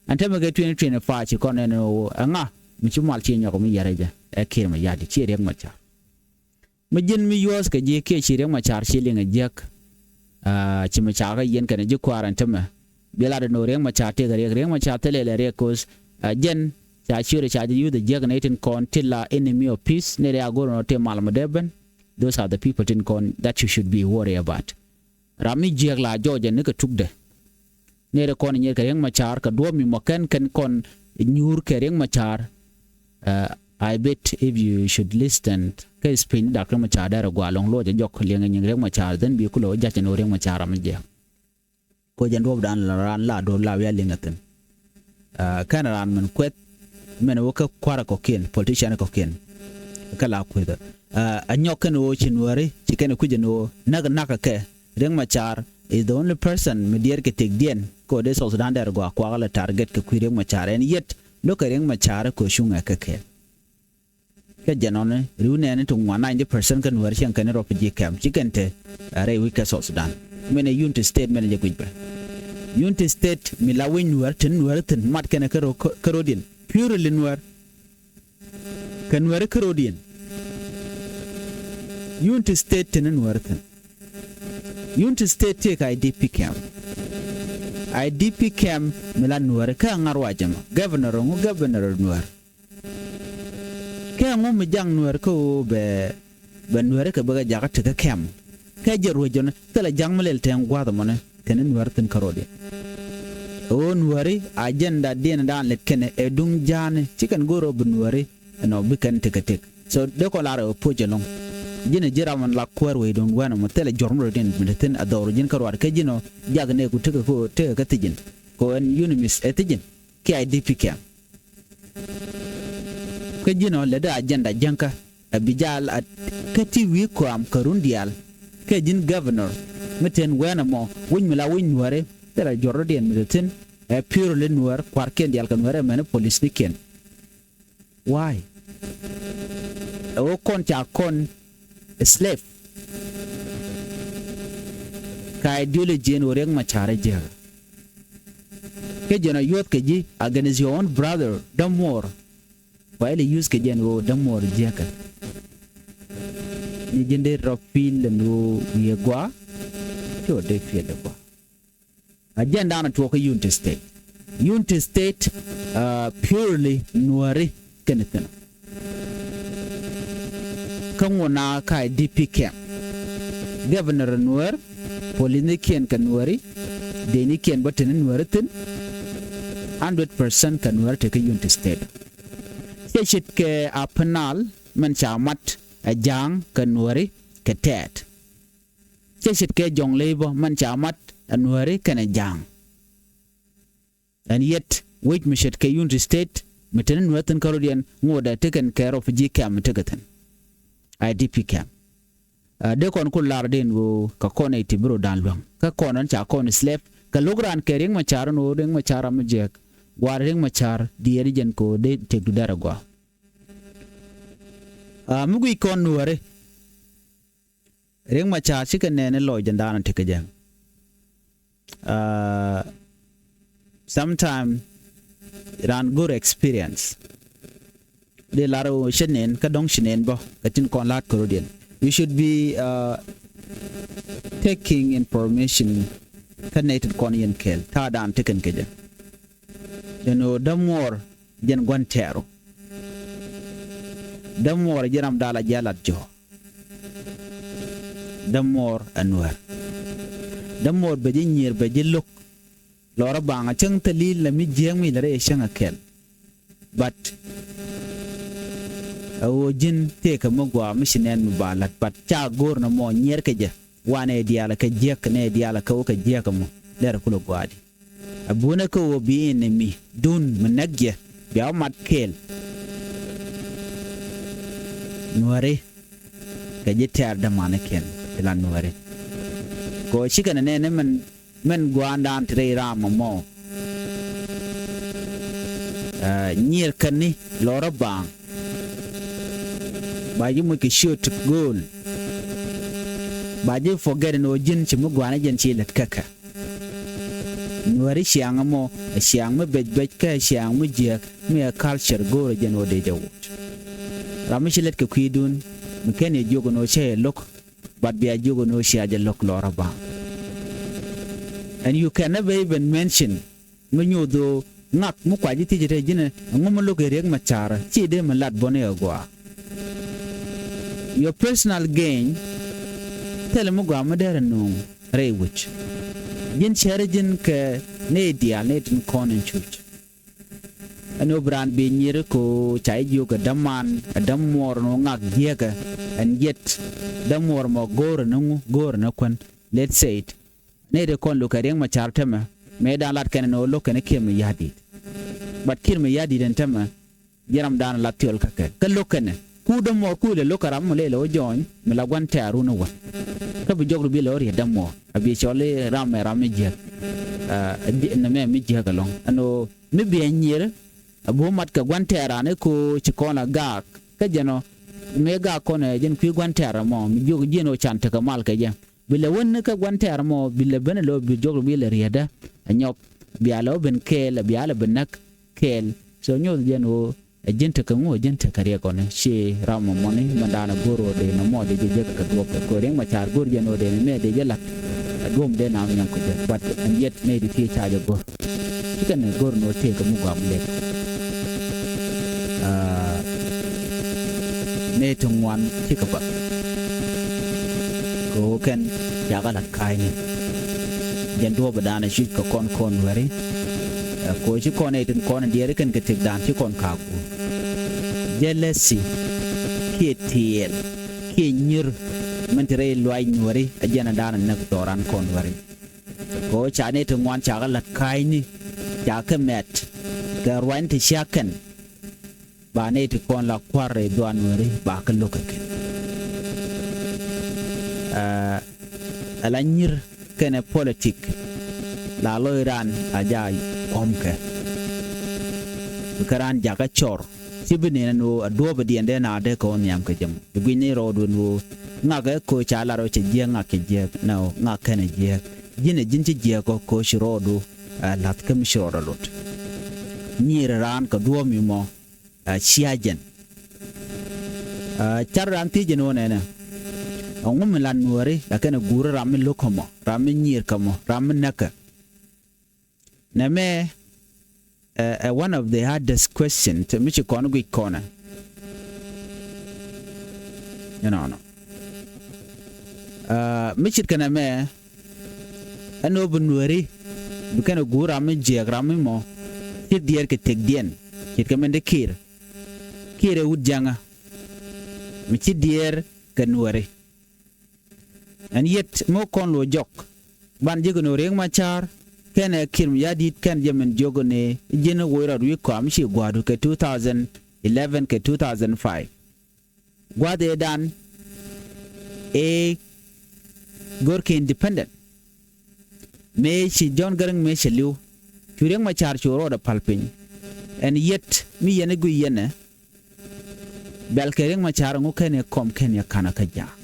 Ɛn tämɛ kɛ twenty twenty-five ci kɔn ɛn ɣöö ɛŋa mi ci mal ci nyɔk mi yɛrɛ jɛ ɛ Kiir Mayardit, ciɛ Riek Machar. Mi ji̱n mi yuɔ̱ɔ̱th kɛ ji̱ kiɛ ci Riek Machar ci liŋ ɛ jiäk. Ci mi ca kä yɛn kɛnɛ ji̱ kua̱r ɛn tämɛ. Bi lat ɛn ɣöö Riek Machar tëëkɛ Riek, Riek Machar thilɛ lɛ Riek ko̱th. Jɛn ca ciöt ɛ ca jɛ yuth ɛ jiäk nɛy tin kɔn ti la enemy of peace nɛy rɛ a go̱r ɛn ɣöö tëë mal mi dee ben. Those are the people tin kɔn that you should be worry about. Ram mi jiääk la jɔɔcɛ ni kɛ tukdɛ. Nɛy rɛ kɔn nyier kɛ Riek Machar kɛ duɔ̱ɔ̱p mi mɔ kɛn kɛn kɔn nyuur kɛ Riek Machar. I bet if you should listen kä speech ni Dak Riek Machar dɛr ɛ gɔaa lɔŋ loc ɛ jɔk liɛŋ ɛ nyiŋ Riek Machar then bi kulɛ wä jac ɛn ɣöö Riek Machar ram mi jiääk. Ko jɛn duɔ̱ɔ̱p dan la raan la do̱r la wi̱i̱ a liŋ a thi̱n. Kɛn raan min kuɛth min wä kä kua̱rä kɔ̱kiɛn, politician kɔ̱kiɛn. Kä la kuethä a nyɔk kɛn ɣöö ci Nuääri ci kɛn kui̱c ɛn ɣöö näk nakä kɛ. Riek Machar is the only person mi diɛɛr kɛ tëkdiɛn kɛ ɣöö dee South Sudan dɛr gɔaa kuakä lɛ target kɛ kui̱ Riek Machar ɛn yet lo̱kɛ Riek Machar kɛ ɣöö cuŋɛ kɛ kɛɛl. Kɛ jɛn ɔni riw nɛɛni ti ŋuan ninety percent kä Nuäär cieŋ kɛn refugee camp ci kɛn te rɛy wi̱c kɛ South Sudan. Mɛnɛ Unity State mɛnɛ jɛ guic bɛ. Unity State mi la wi̱c Nuäär tin Nuäär thi̱n mat kɛnɛ kä rodiɛn purely Nuäär. Kɛ Nuäär kä rodiɛn. Unity State tin Nuäär thi̱n. Unity State tëëkɛ IDP camp. IDP camp mi la Nuäär kä ŋa̱r wa jɛ mɔ governor ŋu governor Nuäär. Kɛ ŋu mi jaŋ Nuäär kä ɣöö bɛ bɛ Nuääri kɛ bikɛ jakä tekɛ kɛm. Kɛ jɛ ruec jɔni thilɛ ja̱ŋ mi lɛl tɛŋ gua̱a̱th ɛmɔni kɛn Nuäär thi̱n kärɔɔdiɛn. Ɣöö Nuääri agenda diɛn dan lɛt kɛnɛ ɛ duŋ ja̱a̱ni ci kɛn go̱o̱r ɣöö bi Nuääri ɛnɔ bi kɛn tekɛ tek. So dee kɔn lar ɛ puɔc ɛlɔ̱ŋ. Ji̱n ɛ ji̱ ram ɛn la kuäär wecdun wɛn ɛmɔ thilɛ jɔr mi rɔ diɛn mi te thi̱n ɛ dhɔr ji̱n kä ruaat kä ji̱n ɔ jak nɛ ku tekɛ kä tekɛ kä thi̱ji̱n. Kɛ ɣöö ɛn UNMISS ɛ thi̱ji̱n kiɛ I D P camp. Kä ji̱n ɔ lɛ dee agenda jäŋkä ɛ bi jal a kä ti wi̱i̱ kɔam kɛ run diaal. Kɛ ji̱n governor mi ten wɛn ɛmɔ wi̱c mi la wi̱c nuääri thilɛ jɔr rɔ diɛn mi te thi̱n ɛ purely nuäär kua̱rkiɛn diaal kɛ nuäär ɛmɛn policenikiɛn. Why? Ɛ ɣöö kɔn ca kɔn slave. Ka ideology ɛn ɣöö Riek Machar ɛ jiäkä. Kä jɛn ɔ yuɔth kɛ ji̱ against your own brother Dämuɔɔr. Kua ilɛ use kɛ jɛn ɣöö Dämuɔɔr jiäkä. Ni ji̱n dee rɔ feel ɛn ɣöö wi̱i̱ ɛ gɔaa. Ti ɣöö dee feel ɛ gɔaa. Agenda ni tuɔɔk kä Unity State. Unity State, uh, purely nuääri kɛnɛ thi̱n. Kä ŋuɔna ka I D P camp. Governor nuäär, policenikiɛn kɛ nuääri, dëcnikiɛn bä teni nuääri thi̱n. Hundred percent kɛ nuääri te kä Unity State. Cɛ ce̱tkɛ Upper Nile mɛn ca mat ɛ ja̱a̱ŋ kɛ nuääri kɛ tɛɛt. Cɛ ce̱tkɛ Jɔŋlei bä mɛn ca mat ɛ nuääri kɛnɛ ja̱a̱ŋ. Ɛn yet wec mi ce̱tkɛ Unity State mi teni nuääri thi̱n kä rɔ̱diɛn ŋotdɛ tekɛn kɛ refugee camp mi tekɛ thi̱n. I D P camp. Ɛ dee kɔn ku lar den ɣöö kɛ kɔn ɛ ti bi rɔ da̱a̱n luäŋ kä kɔn ɛn ca kɔn slave kɛ lo̱k raan kɛ Riek Machar ɛn ɣöö Riek Machar ram mi jiäk. Gua̱a̱r Riek Machar diɛɛri jɛn kɛ ɣöö dee tëkdu dɛr ɛ gɔaa. Ɛ mi guic kɔn nuääri. Riek Machar cikɛ nɛɛni lɔcdɛ da̱a̱n tekɛ jɛ. Aa, sometime raan go̱r experience. Dee lar ɣöö cä nɛn kä dɔ̱ŋ ci nɛn bä kɛ tin kɔn la̱t kɛ rɔ̱diɛn. You should be, uh, taking information kä nɛy tin kɔn yɛn kɛɛl ta̱a̱ da̱a̱n tekɛn kɛ jɛ. Jɛn ɣöö Dämuɔɔr jɛn gua̱n tɛɛru. Dämuɔɔr ji̱ ram da̱a̱l a ji̱ a lat jɔ̱ɔ̱k. Dämuɔɔr ɛ nuäär. Dämuɔɔr bɛ ji̱ nyiër bɛ ji̱ lo̱k. Lɔrä baŋ a cäŋ thilil la mi jiääk mi la rɛy cäŋ a kɛl. But a ɣöö ji̱n tëëkä mi gɔaa mi ci nɛn mi ba la̱t but ca go̱o̱r nɔmɔ nyiɛrkɛ jɛ. Wanɛ diaal kɛ jiäk nɛ diaal kɛ wä kɛ jiäk mɔ derɛ kulɛ gɔaa di. A buunɛ kä ɣöö bi in mi dun mi näk jɛ bia wä mat kɛɛl. Nuääri kɛ ji̱ tɛɛr dämanikiɛn ti la nuääri. Kɛ ɣöö cikɛ nɛ nɛn mɛn mɛn gua̱a̱ndan ti rɛy ram mɔ. Ɛ, nyier käni lɔrä baaŋ. Ba ji̱ moc kɛ ciöt go̱o̱l. Ba ji̱ forget ni ɣöö ji̱n ci mi gua̱a̱n jɛn ci lät käkä. Nuääri ciaŋ ɛmɔ ɛ ciaŋ mi bec bec kä ɛ ciaŋ mi jiääk mi ɛ culture go̱o̱rä jɛn ɣöö dee jɛ wut. Ram mi ci lät kɛ kui̱dun mi ken yɛ jiök ɛn ɣöö cä yɛ lo̱k. But bia jiök ɛn ɣöö cia jɛ lo̱k lɔrä baaŋ. And you can never even mention mi nyoth ɣöö ŋak mi kua ji̱ thiec ɛ te ji̱n ɛ ɛŋu mi lo̱k ɛ Riek Machar ci dee mi lat bɔni ɛ gɔaa. Your personal gain thilɛ mi gɔaa mi derɛ nuŋ rɛy wi̱c. Ji̱n cärä ji̱n kɛ nɛy diaal nɛy tin kɔn in cuc. Ɛn ɣöö bi raan bi nyier ko ca ji̱ jiök ɛ däman ɛ dämuɔɔr ni wä ŋak jiäkä. Ɛn yet dämuɔɔr mɔ go̱o̱rä ni ŋu go̱o̱rä ni kuän. Let's say it. Nɛy ti kɔn lo̱k kɛ Riek Machar tämɛ mëë dan lat kɛn ni wä lo̱k kɛn kiɛ mi ya̱di̱t. But kiɛ mi ya̱di̱t ɛn tämɛ ji̱ ramdan la thiɔl kä kɛ kä lo̱k kɛnɛ ku dämuɔɔr ku ilɛ lo̱k kɛ ram mi lɛ ilɛ wä jɔɔny mi la gua̱n tɛ̈r wun iwä. Kä bi jɔk ri bi lɛ wä riet dämuɔɔr a bi cɔl i̱ ram mɛ ram mi jiäk. Nɛ mɛ mi jiäk ɛlɔ̱ŋ ɛn ɣöö mi bi ɛ nyier a bi wä mat kɛ gua̱n tɛ̈r ran i̱ ko̱o̱c ci kɔn la gaak kä jɛn ɔ. Mëë gaak kɔn ɛ jɛn kui̱ gua̱n tɛ̈r ɛmɔ mi jiök ji̱n ɣöö can tekɛ mal kɛ jɛ. Bi lɛ wän ni kä gua̱n tɛ̈r ɛmɔ bi lɛ ben ɛ lo̱ bi jɔk ri bi lɛ rietdä. Ɛ nyɔk bia lɛ wä ben kɛɛl ɛ bia lɛ ben näk kɛɛl. So nyoth jɛn ɣöö ɛ ji̱n tekɛ ŋu ɛ ji̱n tekɛ riɛk ɔni ci ram mɔ mɔni mɛn da̱a̱n ɛ go̱r ɣöö dee nɔmɔ dee jɛ jek kɛ duɔ̱p kɛ ko̱ Riek Machar go̱r jɛn ɣöö dee ni mɛ dee jɛ la̱t. Ɛ duɔ̱m dee nam nyɔk kɛ jɛ but ɛn yet nɛy di thiec ca jɛ go̱r. Ci kɛn ɛ go̱r ni ɣöö tëëkɛ mi guam lek. Aa, nɛy ti ŋuan cikɛ bak. Kɛ ɣöö kɛn cakɛ la̱t ka̱a̱cni. Jɛn duɔ̱ɔ̱p ɛ da̱a̱n ɛ cuc kɛ kɔn kɔn wɛri. Ɛ ko̱ ci kɔn ɛ tin kɔn ɛ diɛɛri kɛn kɛ tëkdan ci kɔn ka̱a̱k guur. Jealousy kiɛ tiɛɛl kiɛ nyir min te rɛy luaac Nuääri, a jɛn a da̱a̱n a näk dhɔran kɔn Nuääri. Kɛ ɣöö ca nɛy ti ŋuan ca kɛ la̱t ka̱a̱cni, ca kɛ mɛt kɛ ruany ti cia kɛn, ba nɛy ti kɔn la kua̱r rɛy dhuaar Nuääri ba kɛ lo̱k kɛ kɛn. Ɛ, ɛ la nyir kɛnɛ politik la loc raan a ja kɔm kɛ. Bi kä raan jakä cɔr ci bi nɛn ɛn ɣöö a duɔ̱ɔ̱p diɛn dee na dee kɛ wä nhiam kɛ jɛ mɔ. Bi gui̱ny ni rɔɔdu ɛn ɣöö ŋak ɛ ko̱ ca lar ɣöö cɛ jiääk, ŋak cɛ jiääk, nɛ ɣöö ŋak kɛnɛ jiääk. Ji̱n ɛ ji̱n ci jiääk ɔ ko̱ ci rɔɔdu, ɛ, la̱th kä mi ci rɔɔdɔ lot. Nyiir raan kɛ duɔ̱ɔ̱p mi mɔ, ɛ, cia jɛn. Ɛ, car raan thiec jɛn ɣöö nɛnɛ, ɛŋu mi la Nuääri la kɛnɛ guuri ram mi lo̱k kä mɔ, ram mi nyiir kä mɔ, ram mi näk kɛ? Nɛmɛ, ɛ, ɛ one of the hardest question ti mi ci kɔn guic kɔnɛ. Inɔnɔ. Ɛ, mi ce̱tkɛ nɛmɛ, ɛn ɣöö bi Nuääri bi kɛn ɛ guur ram mi jiääk, ram mi mɔ ci diɛɛr kɛ tëkdiɛn. Ce̱tkɛ min te Kiir. Kiir ɛ wut Jaŋä mi ci diɛɛr kɛ Nuääri. Ɛn yet mi wä kɔn lo̱c jɔk, ban ji̱ kɛ ni Riek Machar kɛnɛ Kiir Mayardit kɛn jɛ min jiök ni ji̱n woc rɔɔd wi̱i̱ kɔam ci gua̱a̱du kɛ two thousand eleven kɛ two thousand five. Gua̱a̱th ëëdan ëë görkɛ independent. Mëë ci John Garang mëë cɛ li̱w, cu Riek Machar cu rɔɔdɛ päl piny. Ɛn yet mi yɛn i̱ guiy yɛnɛ, bɛl kɛ Riek Machar ŋu kɛn yɛ kɔm kɛn yɛ ka̱n kä ja̱a̱k.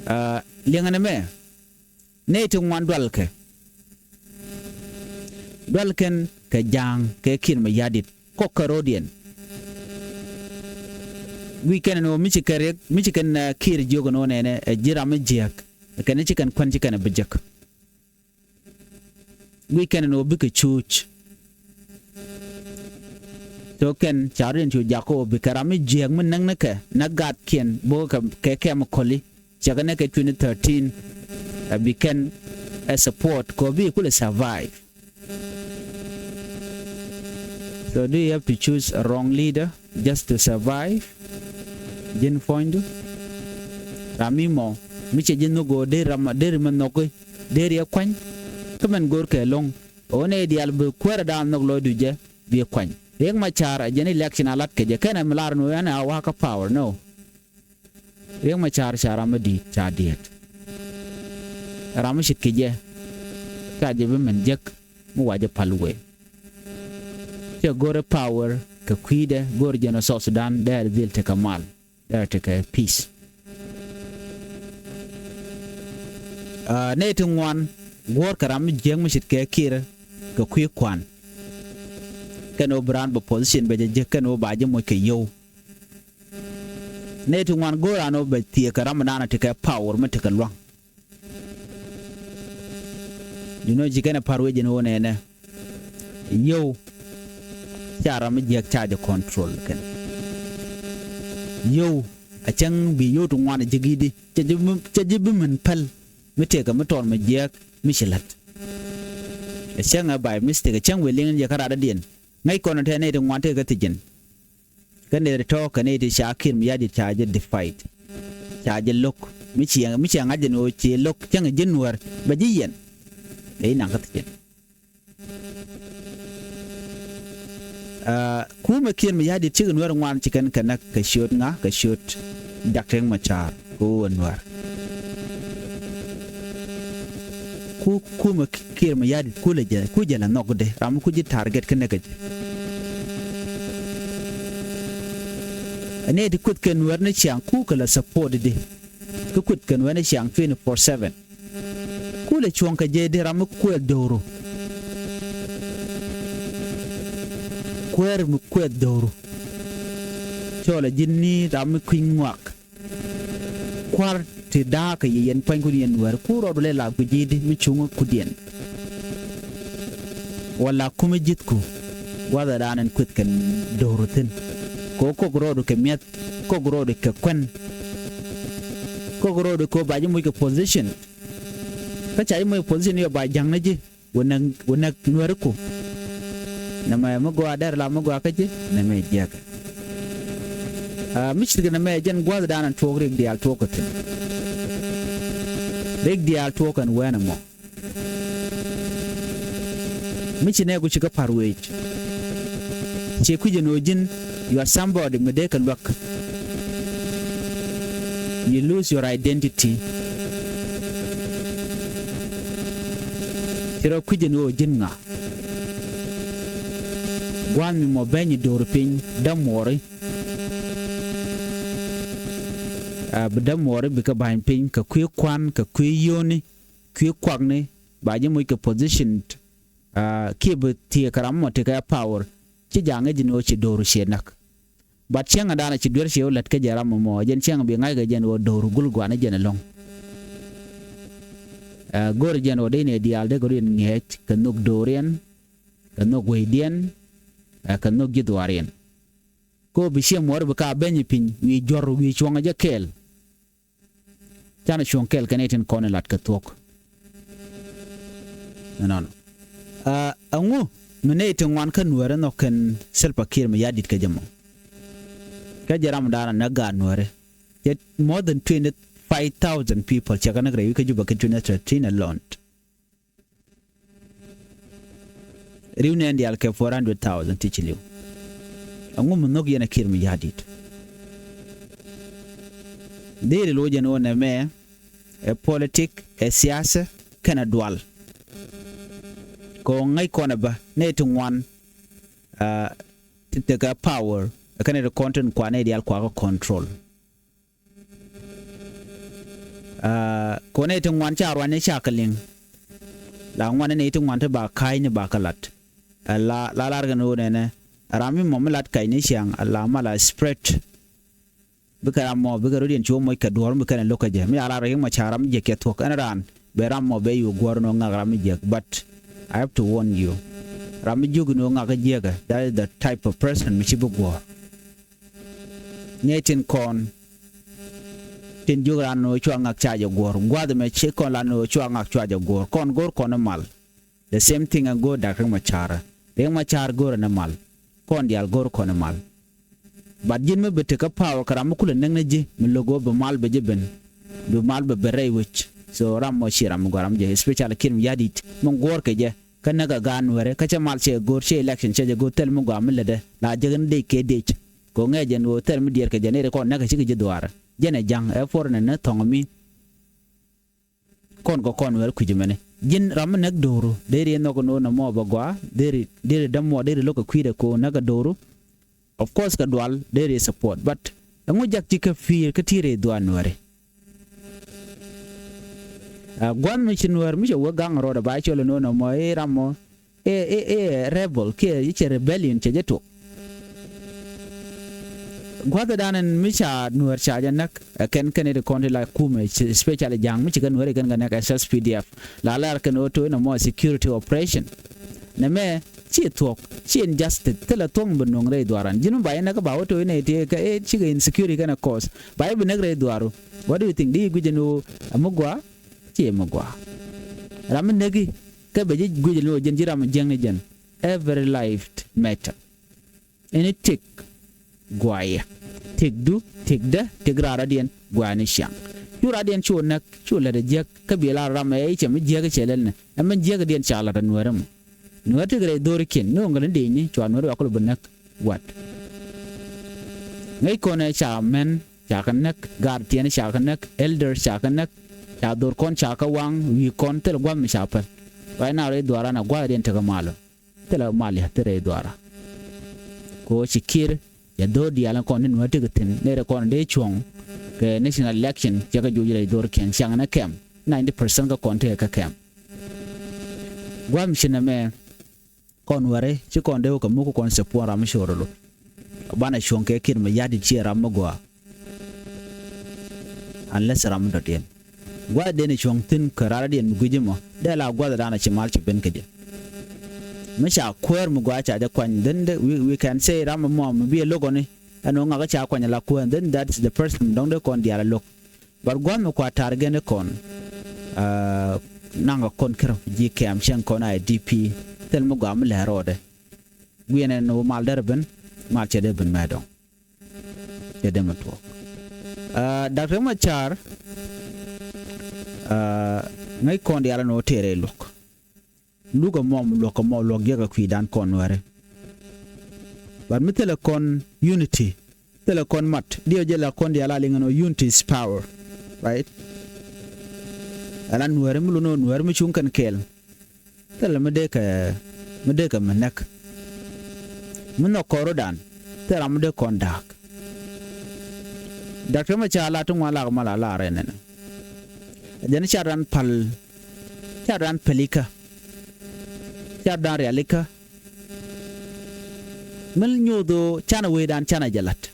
Ɛ, liɛŋɛ nɛmɛ, nɛy ti ŋuan dualkɛ. Dualkɛn kɛ ja̱a̱ŋ kɛ Kiir Mayardit kɔk kɛ ro̱diɛn. Guic kɛn ɛn ɣöö mi ci kɛn Riek, mi ci kɛn, ɛ, Kiir jiök ɛn ɣöö nɛnɛ ɛ ji̱ ram mi jiääk, kɛn ci kɛn kuän ci kɛn ɛ bi jek. Guic kɛn ɛn ɣöö bikɛ cuuc. So kɛn ca rɔ̱diɛn cu jakä ɣöö bikɛ ram mi jiääk mi näk ni kɛ, näk gaatkiɛn bo̱o̱kɛ kɛ, kɛ kɛm kɔli. Cɛ kɛ nɛ kɛ twenty thirteen, ɛ bi kɛn ɛ support kɛ ɣöö bi kulɛ survive. So do you have to choose a wrong leader just to survive? Ji̱n puɔ̱nydu. Ram mi mɔ mi cɛ ji̱ nhök ɣöö deri ram, deri mi nhɔki, deri ɛ kuany. Kä mɛn görkɛ ɛlɔ̱ŋ ɣöö nɛy diaal bi kuäärä da̱a̱n nhɔk lɔcdu jɛ bi ɛ kuany. Riek Machar ɛ jɛn election a la̱t kɛ jɛ, kɛnɛ mi lar ni ɣöö ɛn a wa̱a̱ kä power, no. Riek Machar ca ram mi di̱i̱t, ca diɛɛt. Ram mi ce̱tkɛ jɛ, ca jɛ bi min jek mi wa jɛ päl wëë. Cɛ go̱rɛ power kɛ kui̱dɛ, go̱rɛ jɛn ɛ South Sudan dee dhil tekɛ mal, dee tekɛ peace. Aa, nɛy ti ŋuan guɔ̱ɔ̱rkɛ ram mi jiäk mi ce̱tkɛ Kiir kɛ kui̱ kua̱n. Kɛn ɣöö bi raan bɛ position bɛ jɛ jek, kɛn ɣöö ba jɛ moc kɛ yio̱w. Nɛy ti ŋuan go̱o̱r an ɣöö bɛ thiëëk kɛ ram mi naan a tekɛ power mi tekɛ lua̱ŋ. You know, ci kɛn ɛ pa̱r wec ɛn ɣöö nɛnɛ yio̱w ca ram mi jiäk ca jɛ control kɛn. Yio̱w a cäŋ bi yio̱w ti ŋuan a ji̱ gi̱i̱di, cɛ ji̱ bi, cɛ ji̱ bi min päl mi tëëkɛ mi tɔɔr mi jiäk mi ci la̱t. A cäŋ ɛ by mistake, a cäŋ wëë liŋ jɛ kä radädiɛn. Ŋäc kɔn tɛn nɛy ti ŋuan tëëkɛ thi̱ji̱n. Kä nɛy ti tɔ̱ kɛ nɛy ti ca Kiir Mayardit ca jɛ defeat, ca jɛ lo̱k. Mi ciɛ, mi ciɛ ŋa̱c jɛ ni ɣöö ciɛ lo̱k cäŋ ji̱ Nuäär bɛ ji̱ yɛn. Ɛ inaŋ kä thi̱ji̱n. Aa, kumɛ Kiir Mayardit cikɛ Nuäär ŋuan ci kɛn kɛ näk kɛ ciöt ŋa, kɛ ciöt Doctor Riek Machar kɛ ɣöö ɛ Nuäär. Ku, kumɛ Kiir Mayardit kulɛ jɛ, ku jɛ la nhɔkdɛ, ram ku ji̱ target kä näk kɛ jɛ. Ɛ nɛy ti kueth kɛ Nuäär ni ciaŋ ku kɛ la support di. Kä kueth kɛ Nuäär ni ciaŋ twenty four seven. Kulɛ cuɔ̱ŋ kɛ jɛ di ram mi kuɛth do̱ru. Kuäär mi kuɛth do̱ru. Cɔl a ji̱n ni ram mi kui̱ny ŋuak. Kua̱r ti da̱a̱k kɛ yɛ yɛn pua̱nykun yɛn Nuäär, ku rɔɔdu lɛ la guic ji̱ di mi cuŋä kudiɛn. Wala kumɛ ji̱thku. Gua̱thɛ da̱a̱n ɛn kueth kɛn do̱ru thi̱n. Kɛ ɣöö kok rɔɔdu kɛ mi̱eth, kok rɔɔdu kɛ kuɛn. Kok rɔɔdu kɛ ɣöö ba ji̱ moc kɛ position. Kä ca ji̱ moc kɛ position yɔ ba ja̱ŋ ni ji̱. Wä näk, wä näk Nuääri ku. Nɛmɛ mi gɔaa dɛr la mi gɔaa kä ji̱ nɛmɛ jiɛkɛ. Mi ce̱tkɛ nɛmɛ jɛn gua̱thdan ɛn tuɔɔk rik diaal tuɔɔk kä thi̱n. Rik diaal tuɔɔk ɛn wɛn ɛmɔ. Mi ci nɛɛku ci kä pa̱r wec. Ciɛ kui̱c ɛn ɣöö ji̱n you are somebody mi dee kɛ luäk. You lose your identity. Ci rɔ kui̱c ɛn ɣöö ji̱n ŋa. Gua̱a̱th mi mɔ beny i̱ do̱r piny dämuɔɔri. Bi dämuɔɔri bikɛ ba̱ny piny kɛ kui̱ kua̱n kɛ kui̱ yio̱o̱ni kui̱ kuakni ba ji̱ moc kɛ position. Kiɛ bi thiëëk kɛ ram mɔ tekɛ power. Ci ja̱a̱ŋ i̱ ji̱n ɣöö ci do̱r ciɛ näk. But cäŋ ɛ da̱a̱n a ci duer ciɛ wä lät kä jɛ ram mɔ jɛn cäŋ bi ŋa̱ckɛ jɛn ɣöö do̱r gul gua̱n i̱ jɛn ɛlɔ̱ŋ. Go̱r jɛn ɣöö dee nɛ diaal dee kɛ ruin ŋi̱eec kɛ nhök do̱riɛn kɛ nhök wecdiɛn kɛ nhök ji̱ dhuaariɛn. Ko bi ciɛ muɔɔr bi ka beny piny wi̱i̱ juɔ̱r wi̱i̱ cuɔ̱ŋ jɛ kɛɛl. Canɛ cuɔ̱ŋ kɛɛl kɛ nɛy tin kɔn in lat kɛ thuɔ̱k. Ɛnɔnɔ. Ɛŋu mi nɛy ti ŋuan kä nuäärä nhɔk kɛn Salva Kiir mi ya̱ di̱t kɛ jɛ mɔ. Kä jɛ ram da̱a̱n näk gaat nuäärä. Jɛ more than twenty five thousand people cɛ kɛ näk rɛy wi̱i̱ kä Juba kɛ twenty thirteen alone. Riw nɛn diaal kɛ four hundred thousand ti ci li̱w. Ɛŋu mi nhök yɛn ɛ Kiir mi ya̱ di̱t. Deri lo̱c ɛn ɣöö nɛmɛ ɛ politik ɛ siasa kɛnɛ dual. Kɛ ɣöö ŋäc kɔn ɛ bä nɛy ti ŋuan ti tekɛ power ɛ kɛnɛ ti kɔn tin kua nɛy diaal kua kä control. Kɔn nɛy ti ŋuan ca ruany ca kɛ liŋ. La ŋuan nɛy ti ŋuan ti ba ka̱a̱cni ba kɛ lat. La la lar kɛn ɣöö nɛnɛ ram mi mɔ mi lat ka̱a̱cni ciaŋ la mal a spread. Bikɛ ram mɔ bikɛ rɔ̱diɛn ci wä moc kɛ duɔ̱ɔ̱r mi kɛn ɛ lo̱k kä jɛ mi a lar riŋ mɔ ca ram jiɛk kɛ thuɔ̱k ɛn raan bɛ ram mɔ bɛ yuɔ guɔ̱ɔ̱r ni wä ŋak ram mi jiɛk but I have to warn you. Ram mi jiök ni wä ŋak kä jiɛkä that is the type of person mi ci bi guɔ̱ɔ̱r. Ŋäc tin kɔn tin jiök ran ni ɣöö cua ŋak ca jɛ guɔ̱ɔ̱r gua̱th ɛmɛ ci kɔn ran ni ɣöö cua ŋak cua jɛ guɔ̱ɔ̱r kɔn go̱r kɔn imal. The same thing ɛ go̱r dak Riek Machar. Riek Machar go̱r ɛn imal. Kɔn diaal go̱r kɔn imal. But ji̱n mi bi tekä power kɛ ram mi kulɛ näk ni ji̱ mi lo̱k ɣöö bi mal bɛ ji̱ ben. Bi mal bɛ ben rɛy wec. So ram mɔ ci ram mi gɔaa ram jɛ especially Kiir mi ya̱ di̱t mi guɔ̱ɔ̱r kɛ jɛ. Kä näk ɛ gaat nuɛrɛ kä cɛ mal cɛ go̱r cɛ election cɛ jɛ go̱r thil mi gɔaa mi lätdɛ la jek ni dec kɛ dec. Kɛ ŋɛc jɛn ɣöö thil mi diɛɛr kɛ jɛ nɛy ti kɔn näk kɛ cikɛ ji̱ dhuaarä. Jɛn ɛ ja̱ŋ ɛ puɔr nɛ ni thɔ̱ŋ mi. Kɔn kɛ kɔn wɛr kui̱c mɛni ji̱n ram mi näk do̱ru deri nhɔk ni ɣöö nɔmɔ bɛ gɔaa deri deri dämuɔ deri lo̱k kɛ kui̱dɛ kɛ ɣöö näk kɛ do̱ru. Of course kɛ dual deri support but ɛŋu jak ci kɛ pi̱i̱r kä ti̱i̱r i̱ dhuaar nuɛri. Gua̱n mi ci nuɛr mi cɛ wek gaŋ rɔɔdɛ ba cɔl ni ɣöö nɔmɔ i̱ ram mɔ. Ɛ ɛ ɛ rebel kiɛ cɛ rebellion cɛ jɛ tuɔk. Gua̱thɛ dan ɛn mi ca nuäär ca jɛ näk ɛ kɛn kɛn iti kɔn ti la kumɛ especially ja̱a̱ŋ mi ci kɛ nuäär ikɛn kɛ näk S S P D F. La lɛr kɛn ɣöö to̱ inɔ mɔ security operation. Nɛ mɛ ci thuɔk ci injustice thilɛ thuɔ̱ŋ bi nuɔ̱ŋ rɛy dhuaran ji̱n mi ba yɛ näk ba wä to̱ inɔ iti kɛ ɛ cikɛ insecurity kɛn ɛ cause ba yɛ bi näk rɛy dhuaru. What do you think di guic ɛn ɣöö ɛ mi gɔaa? Ci ɛ mi gɔaa. Ram mi näki kɛ bɛ ji̱ guic ɛn ɣöö ji̱n ji̱ ram mi jiäŋni jɛn. Every life matter. Ini tik guayɛ tikdu tikdä tik raar rɔ̱diɛn guayɛ ni ciaŋ. Cu raar rɔ̱diɛn cu näk cu lät ɛ jiäk kä bi lar ram ɛ i̱ cɛ mi jiäk i̱ cɛ lɛl ni ɛ min jiäk rɔ̱diɛn ca lat ɛ nuäär ɛmɔ. Nuäär tik rɛy dho̱rikiɛn ni ɣöŋ kɛ ni dec ni cua nuäär wakul bi näk. Wat ŋäc kɔn ɛ ca mɛn ca kɛ näk gaat tiɛn ca kɛ näk elder ca kɛ näk. Ca dhor kɔn ca kɛ waŋ wi̱i̱ kɔn thil gua̱th mi ca päl. Right now rɛy dhuaran ɛ gua̱th rɔ̱diɛn tekɛ malɔ. Thilɛ mal yɛ thilɛ i̱ dhuaara. Ko ci kir yɛ dho̱o̱r diaal in kɔn ni nuäär tekɛ thi̱n nɛrɛ kɔn dee cuɔ̱ŋ. Kɛ national election cɛ kɛ juuc rɛy dho̱o̱r kiɛn ciaŋ ni kɛm ninety percent kä kɔn tekɛ kä kɛm. Gua̱a̱th mi ci nɛmɛ kɔn wɛri ci kɔn dee wä kɛ muk kɔn support ram mi cor lo̱. Banɛ cuɔ̱ŋ kɛ kir mi ya̱t i̱ ciɛ ram mi gɔaa. Unless ram mi dɔ̱diɛn gua̱thdiɛn i̱ cuɔ̱ŋ thi̱n kɛ raradiɛn mi gui̱c ɛmɔ dee la gua̱thdan a ci mal ci ben kä jɛ. Mi ca kuäär mi gɔaa ca jɛ kuany then we, we can say ram ɛmɔ mi bi ɛ lo̱kɔni ɛn ɣöö ŋakä ca kuany ala kuäär then that is the person mi dɔ̱ŋ dee kɔn diaal ɛ lo̱k. But gua̱th mi kua ta̱r gɛn ikɔn naŋ kɛ kɔn kärɔ ji̱ kɛm cäŋ kɔn I D P thil mi gɔaa mi lɛ̱r rɔɔdɛ. guiɛnɛ ni wä mal derɛ ben, mal cɛ dee ben mɛ dɔŋ. Cɛ dee mɛ tuɔɔk. Aa, Doctor Machar, aa, ŋäc kɔn diaal ni wä tëërɛ luɔk. Luk ɛmɔ, luɔk ɛmɔ, luɔk jiɛk ɛ kui̱dan kɔn Nuɛri. But mi thilɛ kɔn unity, thilɛ kɔn mat, diɛ jɛ la kɔn diaal a liŋ ɛn ɔ, unity is power, right? Ɛla Nuɛri mi lun ɔ, Nuɛri mi cuŋ kɛn kɛɛl. Thilɛ mi dee kɛ, mi dee kɛ mi näk. Mi nhɔk kɔn rɔ̱dan, thilɛ ram mi dee kɔn da̱a̱k. Doctor Machar la ti ŋuan lak mal a la rɛn ɛnɛ. Jɛn car dan pal, car dan palikä, car dan rialikä. Mil nyoth ɣöö canɛ wecdan canɛ jɛ la̱t.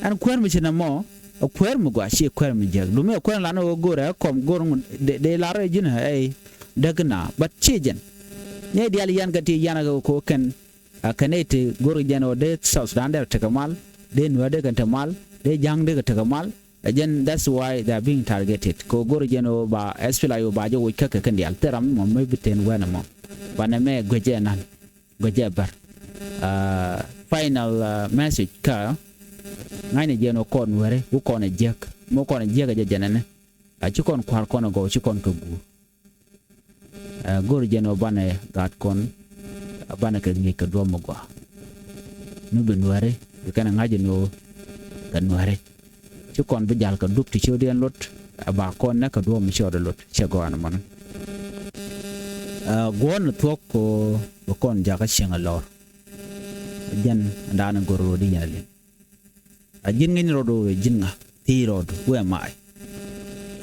Ɛn kuäär mi ci nɛmɔ, ɛ kuäär mi gɔaa, ciɛ kuäär mi jiäk. Dumi ɛ kuäär lan ɣöö go̱rɛ ɛ kɔm go̱r ŋun dee, dee lar ɛ ji̱n ɛ, ɛ däk na, but ciɛ jɛn. Nɛy diaal yan kɛ ti yan kɛ ko̱ kɛn, a kɛn nɛy ti go̱r jɛn ɣöö dee South Sudan dee tekɛ mal, dee Nuɛr dee kɛn te mal, dee Ja̱ŋ dee kɛ tekɛ mal. Ɛ jɛn, that's why they are being targeted. Kɛ ɣöö go̱r jɛn ɣöö ba S P L A I O ba jɛ woc kä kɛ kɛn diaal. Thil ram mɔ mi bi ten wɛn ɛmɔ. Banɛ mɛ guecɛ nan. Guecɛ bär. Aa, final, aa, message kä ŋa̱cnɛ jɛn ɣöö kɔn Nuɛri, wä kɔn ɛ jiäk. Mi wä kɔn ɛ jiäk ɛ jɛ jɛn ɛnɛ. A ci kɔn kua̱r kɔn ɛ gɔw, ci kɔn kɛ guur. Ɛ, go̱r jɛn ɣöö banɛ gaat kɔn, banɛ kɛ ŋi̱i̱c kɛ duɔ̱ɔ̱p mi gɔaa. Mi bi Nuɛri, bi kɛn ɛ ŋa̱c ɛn ɣöö kɛ Nuɛri. Ci kɔn bi jal kɛ dup ti ciötdiɛn lot, ɛ ba kɔn nɛ kɛ duɔ̱ɔ̱p mi ciötdɛ lot, cɛ gɔaa ɛn mɔnɔ. Ɛ, guɔ̱ɔ̱r ni thuɔ̱k kɛ ɣöö bi kɔn jakä cieŋ ɛ lɔr. Jɛn ɛn daanɛ go̱r ɣöö di yɛn ɛ liŋ. A ji̱n ŋi̱n rɔɔdu ɛ ji̱n ŋa thi̱i̱ rɔɔdu wee mac.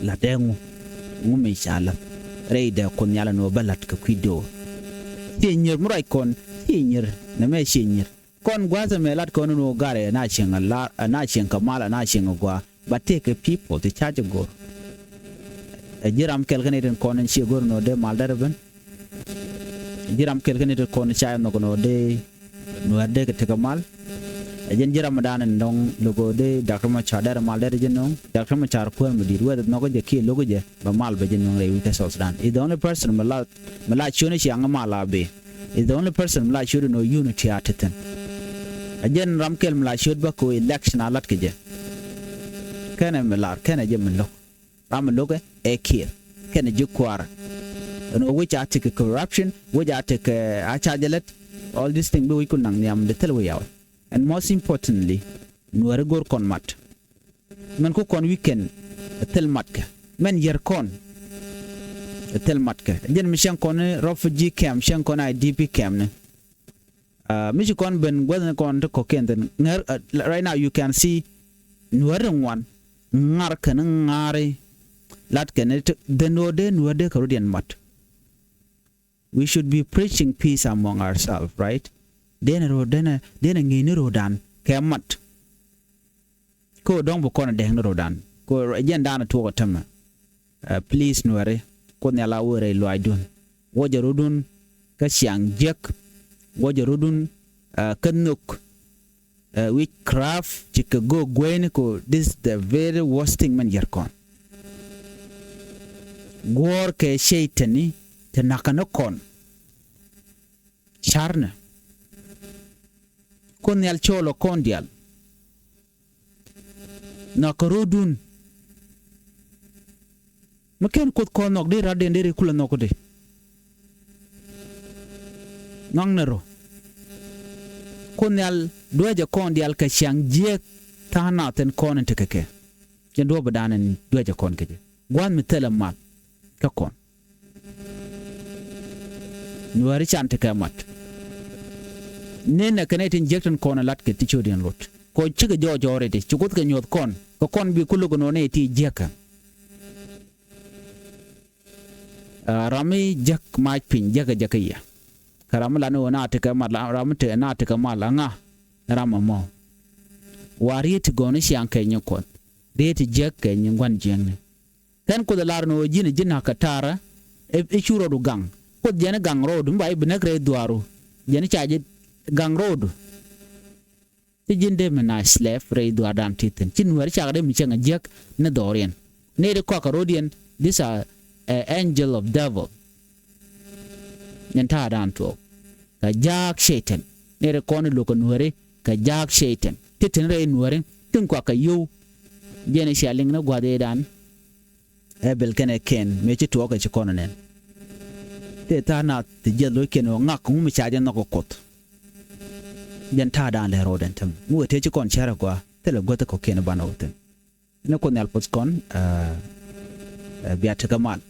La̱t ɛŋu? Ŋu mi ca la̱t rɛy dee Kuoth Nhial ɛn ɣöö bä la̱t kɛ kui̱ do̱r. Thiee nyier mi ruac kɔn, thiee nyier nɛmɛ, thiee nyier. Kɔn gua̱a̱th ɛmɛ la̱t kɔn ɛn ɣöö garɛ ɛn a cieŋ a la̱r, ɛn a cieŋ kɛ mal, ɛn a cieŋ a gua̱a̱. Ba tëëkɛ people ti ca jɛ go̱r. Ɛ ji̱ ram kɛl kä nɛy tin kɔn ɛn ciɛ go̱r ɛn ɣöö dee mal derɛ ben. Ji̱ ram kɛl kä nɛy ti kɔn ca nhɔk ɛn ɣöö dee Nuɛr dee kɛ tekɛ mal. Ɛ jɛn ji̱ ram mi da̱a̱n ɛn dɔ̱ŋ lo̱k ɣöö dee Doctor Machar derɛ mal derɛ jɛ nöŋ. Doctor Machar kuäär mi di̱i̱t whether nhɔkä jɛ kiɛ lo̱kä jɛ, bɛ mal bɛ jɛ nöŋ rɛy wi̱c kä South Sudan. Is the only person mi la, mi la ciötni ciaŋ mal a bee. Is the only person mi la ciötni nɔ unity a te thi̱n. Ɛ jɛn ram kɛl mi la ciöt bä kɛ ɣöö election a la̱t kɛ jɛ. Kɛnɛ mi lar, kɛnɛ jɛ mi lo̱k. Ram mi lo̱kɛ ɛ Kiir kɛnɛ ji̱ kua̱r. Ɛn ɣöö wec a tekɛ corruption, wec a tekɛ a ca jɛ lät. All this thing bi wec ku naŋ nhiam di thil wec yaw. And most importantly, Nuɛri go̱r kɔn mat. Mɛn ku kɔn weekend ɛ thil matkɛ. Mɛn yɛr kɔn ɛ thil matkɛ. Jɛn mi cäŋ kɔn ni refugee camp, cäŋ kɔn I D P camp ni. Aa, mi ci kɔn ben guäthni kɔn ti kɔ̱kiɛn thi̱n. Ŋäär, aa, right now you can see Nuäär ti ŋuan ŋa̱r kɛn ŋa̱ri. Lat kɛn ti dhen ɣöö dee Nuäär dee kɛ rɔ̱diɛn mat. We should be preaching peace among ourselves, right? Dee ni rɔ̱, dee ni, dee ni ŋi̱i̱ni rɔ̱dan kɛ mat. Ko dɔ̱ŋ bi kɔn a dɛŋ ni rɔ̱dan. Ko jɛn da̱a̱n a tuɔk a tämɛ. Ɛ, please Nuɛri, Kuoth Nhial a wee rɛy luaacdun. Wä jɛ rɔ̱dun kä ciaŋ jiäk. Wä jɛ rɔ̱dun, ɛ, kä nhök. Ɛ, witchcraft, ci kɛ go̱o̱k gueyni ko, this is the very worst thing mɛn yɛr kɔn. Guɔ̱ɔ̱r kɛ cɛy-tani ti nakä ni kɔn. Carnɛ. Kuoth Nhial cɔɔl ɔ kɔn diaal. Nhɔakä rɔ̱dun. Mi ken Kuoth kɔn nhɔk di rat den deri kulɛ nhɔk di. Nhɔaknɛ rɔ. Kuoth Nhial duecɛ kɔn diaal kɛ ciaŋ jiäk tha̱a̱ŋ nath in kɔn in tekɛ kɛ. Jɛn duɔ̱ɔ̱p bi da̱a̱n in duecɛ kɔn kɛ jɛ. Gua̱a̱th mi thilɛ mal kä kɔn. Nuääri can tekɛ mat. Ni nɛ kɛn ɛ tin jiäk tin kɔn ɛ lat kɛ ti ciötdiɛn lot. Kɔ cikɛ jɔɔc already. Ci Kuoth kɛ nyuɔ̱th kɔn. Kɛ kɔn bi kuluk nɔ ni ti jiäkä. Aa, ram mi jiäk mac piny jiäkä jiäkä yɛ. Kɛ ram mi lat ni ɣöö na tekɛ mat, ram mi te, na tekɛ mal aŋa. Ram ɛmɔ. Wa riet ti gɔ̱ni ciaŋ kɛ nyin Kuɔth. Riet ti jiäk kɛ nyin gua̱n jiäkni. Kɛn Kuoth ɛ lar ni ɣöö ji̱n ji̱ na̱k kɛ ta̱rä i̱ cu rɔɔdu gaŋ. Kuoth jɛn i̱ gaŋ rɔɔdu mi ba i̱ bi näk rɛy dhuaaru. Jɛn i̱ ca ji̱ gaŋ rɔɔdu. Ci ji̱n dee mi na slave rɛy dhuaardan ti thi̱n. Ci Nuääri cakɛ dee mi cäŋ a jiäk ni dhɔriɛn. Ni ri kɔakɛ rɔɔdiɛn, these are, uh, angel of devil. Ɛn ta̱a̱dan tuɔɔk. Kɛ jaak Cɛy-tan. Nɛrɛ kɔn luɔk kɛ nuääri kɛ jaak cɛy-tan ti tin rɛy nuääri tin kua kɛ yio̱w. Jɛn cia liŋ ni gua̱th ëëdan. Ɛ Bil kɛnɛ Kɛn mëë ci tuɔɔk kɛ ci kɔn nɛn. Tëë tha̱a̱ŋ nath ti jiɛth lo̱ckiɛn ɣöö ŋak ŋu mi ca jɛ nhɔk kɛ Kuoth. Jɛn ta̱a̱dan lɛ ro̱o̱dɛn täämɛ mi wëë tëë ci kɔn cär ɛ gɔaa thilɛ guäth kɔ̱kiɛn banɛ wä thi̱n. Ni Kuoth Nhial puɔth kɔn, ɛ, ɛ, bia tekɛ mal.